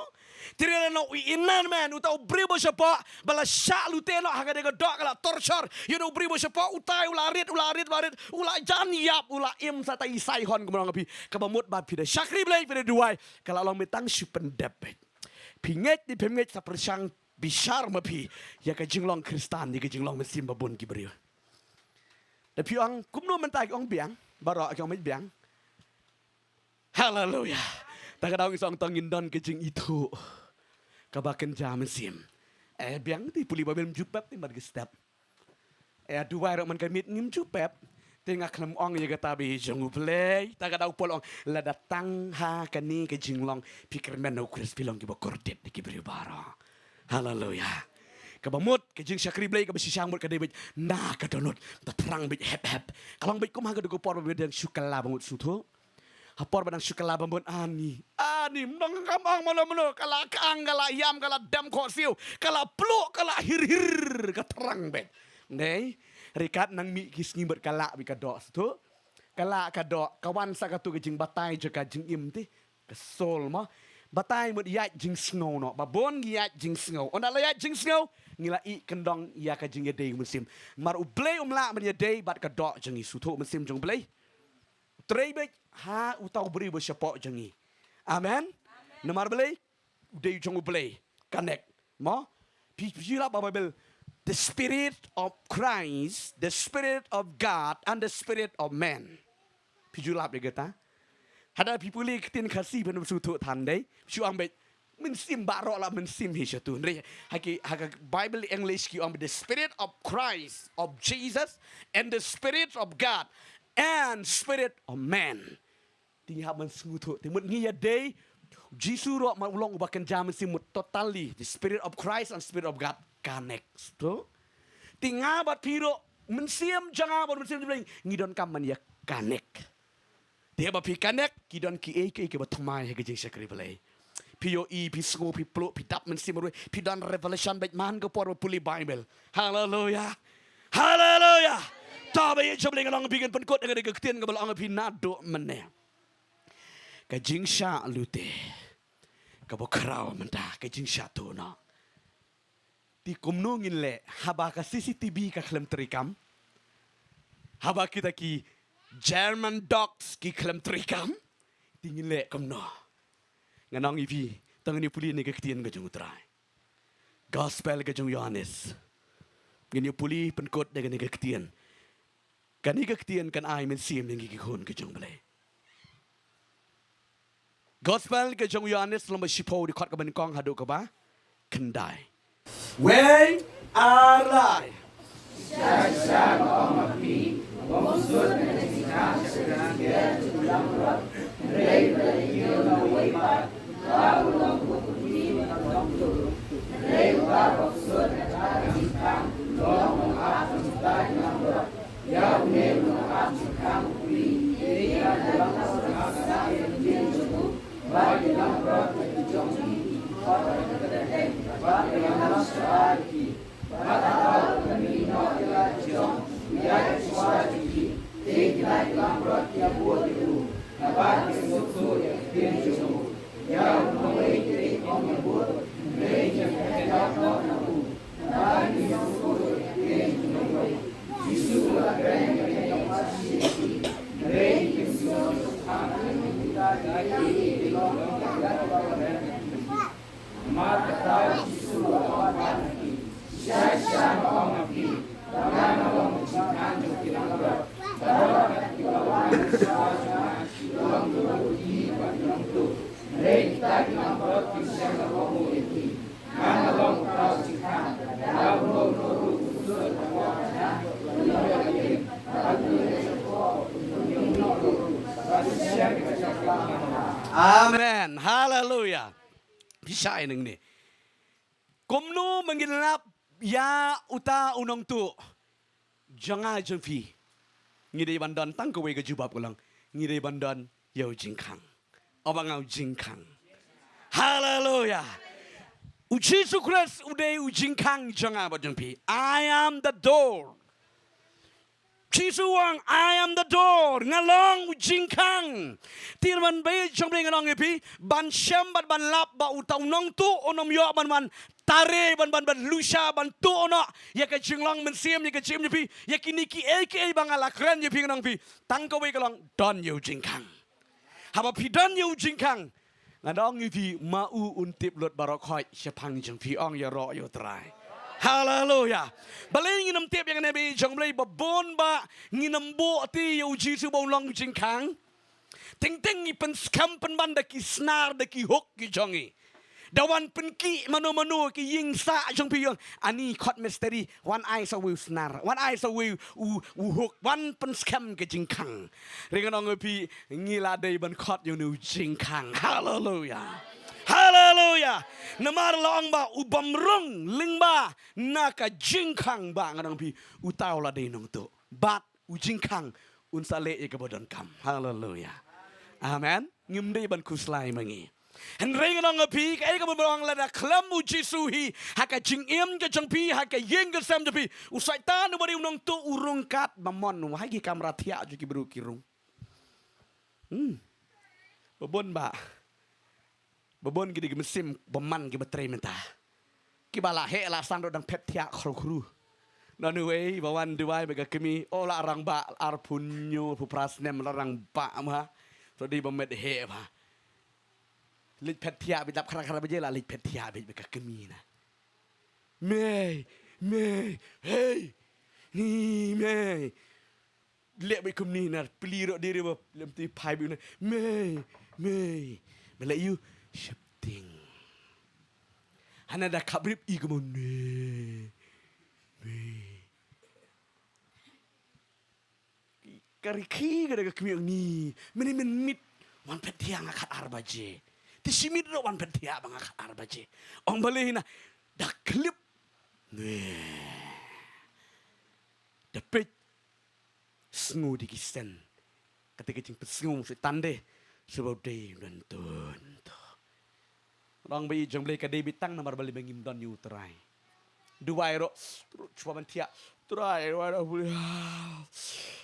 Te lada u inner man, uta u briew ba shapoh, ba la shah lute noh ha kane ka doh, ka la torture ïa une u briew ba shapoh, utai u la rit, u la rit, u la rit, u la jan ïap, u la im sa tang i saihon, kumno nga phi. Kaba mut ba phi da shakri Blei, phi da duwai, ka la long mynta shu pyndep beit. Phi ngeit ne phim ngeit, sa pyrshang bishar ma phi ïa ka jinglong Khristan, ïa ka jinglong mynsiem ba bun ki briew. Da phi ong kumno mynta, ki ong biang, baroh ki ong biang. Haleluya. Ta ka daw ngi sngewthuh ngin don ka jingithuh kaba kynja mynsiem. Eh, biang te pule Baibl, ym ju pep te mat ki step. Eh, duwai ruh man ka miet, ngim ju pep. Te nga khlem ong ïa kata ba ïeit jong U Blei. Ta ka daw Paul ong, lada tang ha kane ka jinglong phi kyrmen na U Khrist, phi long kiba kordit da ki briew baroh. Haleluya. Kaba mut ka jingshakri Blei kaba shisha mut ka dei beit na ka dohnud, ba thrang beit hep hep. Ka long beit kum ha ka dei ka por ba dang shu kylla ba mut, sngewthuh. Ha por ba dang shu kylla ba mut, ani, ani, ym dang kam ong mano mano, ka la kang, ka la ïam, ka la dem khohsiew, ka la pluh, ka la hir hir, ka thrang beit. Dei, ryngkat nang mih ki sngi mut ka lah beit ka doh, sngewthuh. Ka lah ka doh, ka wan sa kato ka jingbatai jong ka jingim te, ka soul mo. Batai mut ïaid jingsngew noh, ba bun ngi ïaid jingsngew. Ynda la ïaid jingsngew, ngi la ïeh kyndong ïa ka jingïadei mynsiem. Namar U Blei um lah ban ïadei bad ka doh jong ngi, sngewthuh, mynsiem jong U Blei. Trei beit ha uta u briew ba shapoh jong ngi. Amen. Namar balei? U dei jong U Blei. Connect. Mo? Phi, phi ju lap ha Baibl, the Spirit of Christ, the Spirit of God, and the Spirit of man. Phi ju lap ïa kata? Haba phi pule ktien Khasi, phin sngewthuh than, dei shu ong beit, mynsiem baroh la mynsiem hi sha tu. Hynrei ha ki, ha ka Baibl English ki ong beit, the Spirit of Christ, of Jesus, and the Spirit of God, and Spirit of man. Te ngi hap ban sngewthuh, te mut ngi ïadei, Jisu ruh ma u long uba kynja mynsiem, mut totally, the Spirit of Christ and Spirit of God connects, to. Te nga bad phi ruh, mynsiem jong nga bad mynsiem jong U Blei, ngi donkam ban ïa connect. Te haba phi connect, ki don kiei kiei kiba thymmai ha ka jingshakri Blei. Phi ïohi, phi sngew, phi pluh, phi dap mynsiem marwei, phi don revelation beit man ka por ba pule Baibl. Haleluya. Haleluya. To ba ïeit jong U Blei, nga long phi, ngan pynkut ïa ka ktien kaba la ong ïa phi naduh mynne. Ka jingshah lute kaba khraw mynta, ka jingshah tuh noh. Te kumno ngin leh haba ka C C T V ka khlem treikam? Haba kita ki German dogs ki khlem treikam? Te ngin leh kumno? Ngan ong ïa phi, to ngin ïa pule ïa kane ka ktien ka jong U Trai. Gospel ka jong u Ïohannes. Ngin ïa pule, pynkut da kane ka ktien. Kane ka ktien kan ai mynsiem ïa ngi ki khun ki jong U Blei. Gospel ka jong u Ïohannes, lynnong ba shiphew, dkhot kaba nyngkong haduh kaba khyndai. Wei ar lai. Amen. Haleluya. Pisa ineng ni. Kumno ma ngin lap ïa uta u nongtuh jong nga jong phi? Ngi dei ban don tang kawei ka jubab ka long. Ngi dei ban don ïa u jingkhang. Ong ba nga u jingkhang. Haleluya. U Jisu Khrist u dei u jingkhang jong nga bad jong phi. I am the door. Jisu u ong, "I am the door." Nga long u jingkhang. Te ban beit jong phi nga ong ïa phi, ban shem bad ban lap ba uta u nongtuh un ym ïoh ban ban tare ban ban ban lusha ban tuh noh ïa ka jinglong mynsiem, ïa ka jingim jong phi, ïa kine kiei kiei ba nga la kren ïa phi nga ong ïa phi. Tang kawei ka long, don ïa u jingkhang. Haba phi don ïa u jingkhang, nga ong ïa phi, ma u un tip lut baroh khoit shaphang jong phi, ong ïaroh ïa u Trai. Haleluya. Balei ngin ym tip ïa kane, bad jong balei ba bun ba ngin ym buh ti ïa u Jisu ba u long u jingkhang? Teng teng ngi pynskhem pynban da ki snar, da ki hook ki jong ngi. Da wan pynkit mano mano ki ïing sah jong phi, ong, ani khot mistri, wan ai sa wei u snar, wan ai sa wei u, u hook, wan pynskhem ka jingkhang. Hynrei nga ong ïa phi, ngi la dei ban khot ïa une u jingkhang. Haleluya. Haleluya. Namar la ong ba u bym rung lyngba na ka jingkhang, ba nga ong ïa phi, uta u la dei nongtuh. Bad u jingkhang un sa leh ïa kaba donkam. Haleluya. Amen. Ngim dei ban khuslai ma ngi. Hynrei nga ong ïa phi, kaei kaba ong, lada khlem u Jisu hi ha ka jingim ka jong phi, ha ka ïing ka sem jong phi, u Soitan uba dei u nongtuh u rung katba mon, u ha ki kamra thiah jong ki briew ki rung. Hmm. Ba bun ba Ba bun ki dei ki mynsiem bymman kiba trei mynta. Kiba la heh la san ruh dang phet thiah khru khru. None wei ba wan duwai bad ka kmie, o la rangbah arphew hynñiew arphew phra snem, la rangbah ma. To dei ba met heh ba. Leit phet thiah beit, dap khra khra baje la leit phet thiah beit bad ka kmie na. Mei, mei, hei. Ni mei. Leh beit kumne, na pli ruh dei ruh ba lem ti phai beit na. Mei, mei. Ba leh ïa u sheptieng. Hana da khap rip i kumne. Mei. Ka rikhi ka da ka kmie ong ni. Mynne mynmiet wan phet thiah nga khatar baje. Te shi miet ruh wan phet thiah ba nga khatar baje. Ong balei na da khlip. Mei. Da peit. Sngew da ki sen. Kata ka jingpynsngew Soitan de. Shu ba u dei u don tun to. Ong ba i jong Blei ka dei beit tang namar balei ba ngim don ïa u Trai. Duwai ruh, ruh shuwa ban thiah. Trai, duwai ruh, Blei.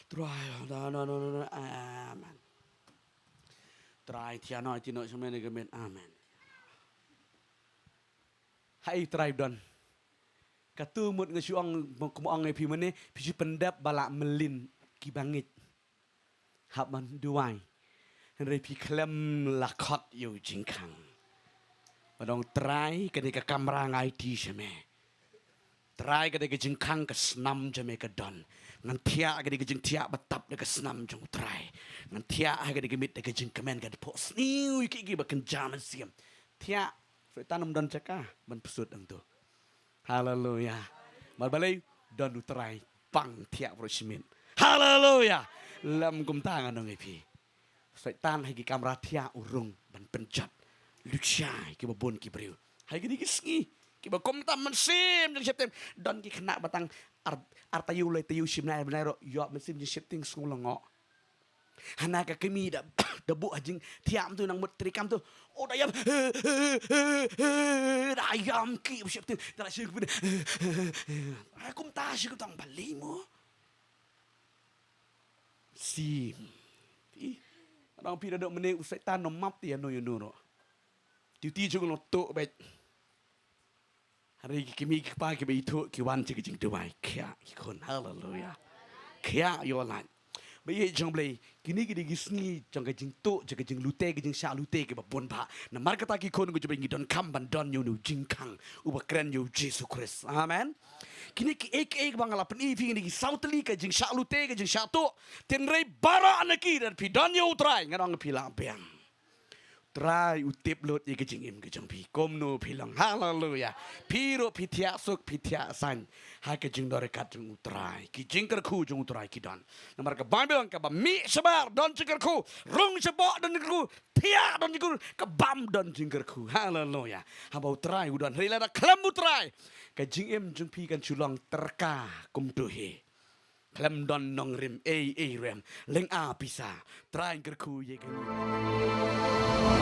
Trai, no, no, no, no, no. Amen. Trai, thiah noh, thiah noh, sha mene ka met. Amen. Hai Trai don. Katu mut nga shu ong, kum ong ïa phi mynne, phi shu pyndep ba la mlien kiba ngeit. Hap ban duwai. Hynrei phi khlem la khot ïa u jingkhang. Ba ong Trai kane ka kamra nga aiti sha me. Trai kane ka jingkhang ka snam jong me ka don. Ngan thiah kane ka jingthiah ba tap da ka snam jong u Trai. Ngan thiah ha kane ka miet da ka jingkmen ka dei pok sniew ïa ki ki ba kynja mynsiem. Thiah Soitan um don jaka ban psut hangto. Haleluya. Mar balei don u Trai pang thiah baroh shi miet. Haleluya. Lem kumta ngan ong ïa phi. Soitan ha ki kamra thiah u rung ban pynjot. Lucia ïa kiba bun ki briew. Ha kine ki sngi kiba kumta mynsiem jingsheptieng. Don ki khynnah ba tang ar, ar taïew lai taïew shim nai bnai ruh ïoh mynsiem jingsheptieng sngewlyngngoh. Hana ka kmie da, da buh ha jingthiah mynta nang mut treikam tu. Oh, da ïam. Da ïam ki ba sheptieng. Da la sheptieng. Kumta shi kumta ong balei mo. Sim. Phi, nang phi da dok mynne u Soitan um map ïa no ïa no ruh. Duty jong u long tuh beit. Hynrei ki kmie ki kpa kiba ithuh ki wan sha ka jingduwai. Khia ki khun, haleluya. Khia ïoh lait. Ba ïeit jong Blei, kine ki dei ki sngi jong ka jingtuh, jong ka jinglute, ka jingshah lute kiba bun bha. Namar kata ki khun ko jong Blei ngi donkam ban don ïa une u jingkhang uba kren ïa u Jisu Khrist. Amen. Kine kiei kiei ba nga la pyni ïa phi, kine ki saw tylli ka jingshah lute, ka jingshah tuh. Hynrei baroh na ki lada phi don ïa u Trai, ngan ong phi lah biang. Trai u tip lut ïa ka jingim ka jong phi. Kumno phi long. Haleluya. Phi ruh phi thiah suk, phi thiah saiñ ha ka jingdonkam jong u Trai. Ki jingkyrkhu jong u Trai ki don. Namar ka Baibl ong kaba mih shabar don jingkyrkhu, rung shapoh don jingkyrkhu, thiah don jingkyrkhu, ka bam don jingkyrkhu. Haleluya. Haba u Trai u don. Hynrei lada khlem u Trai, ka jingim jong phi kan shu long tyrka kumto hi. Khlem don nongrim ei ei ruh em. Lynga pisa. Trai un kyrkhu ïa kane.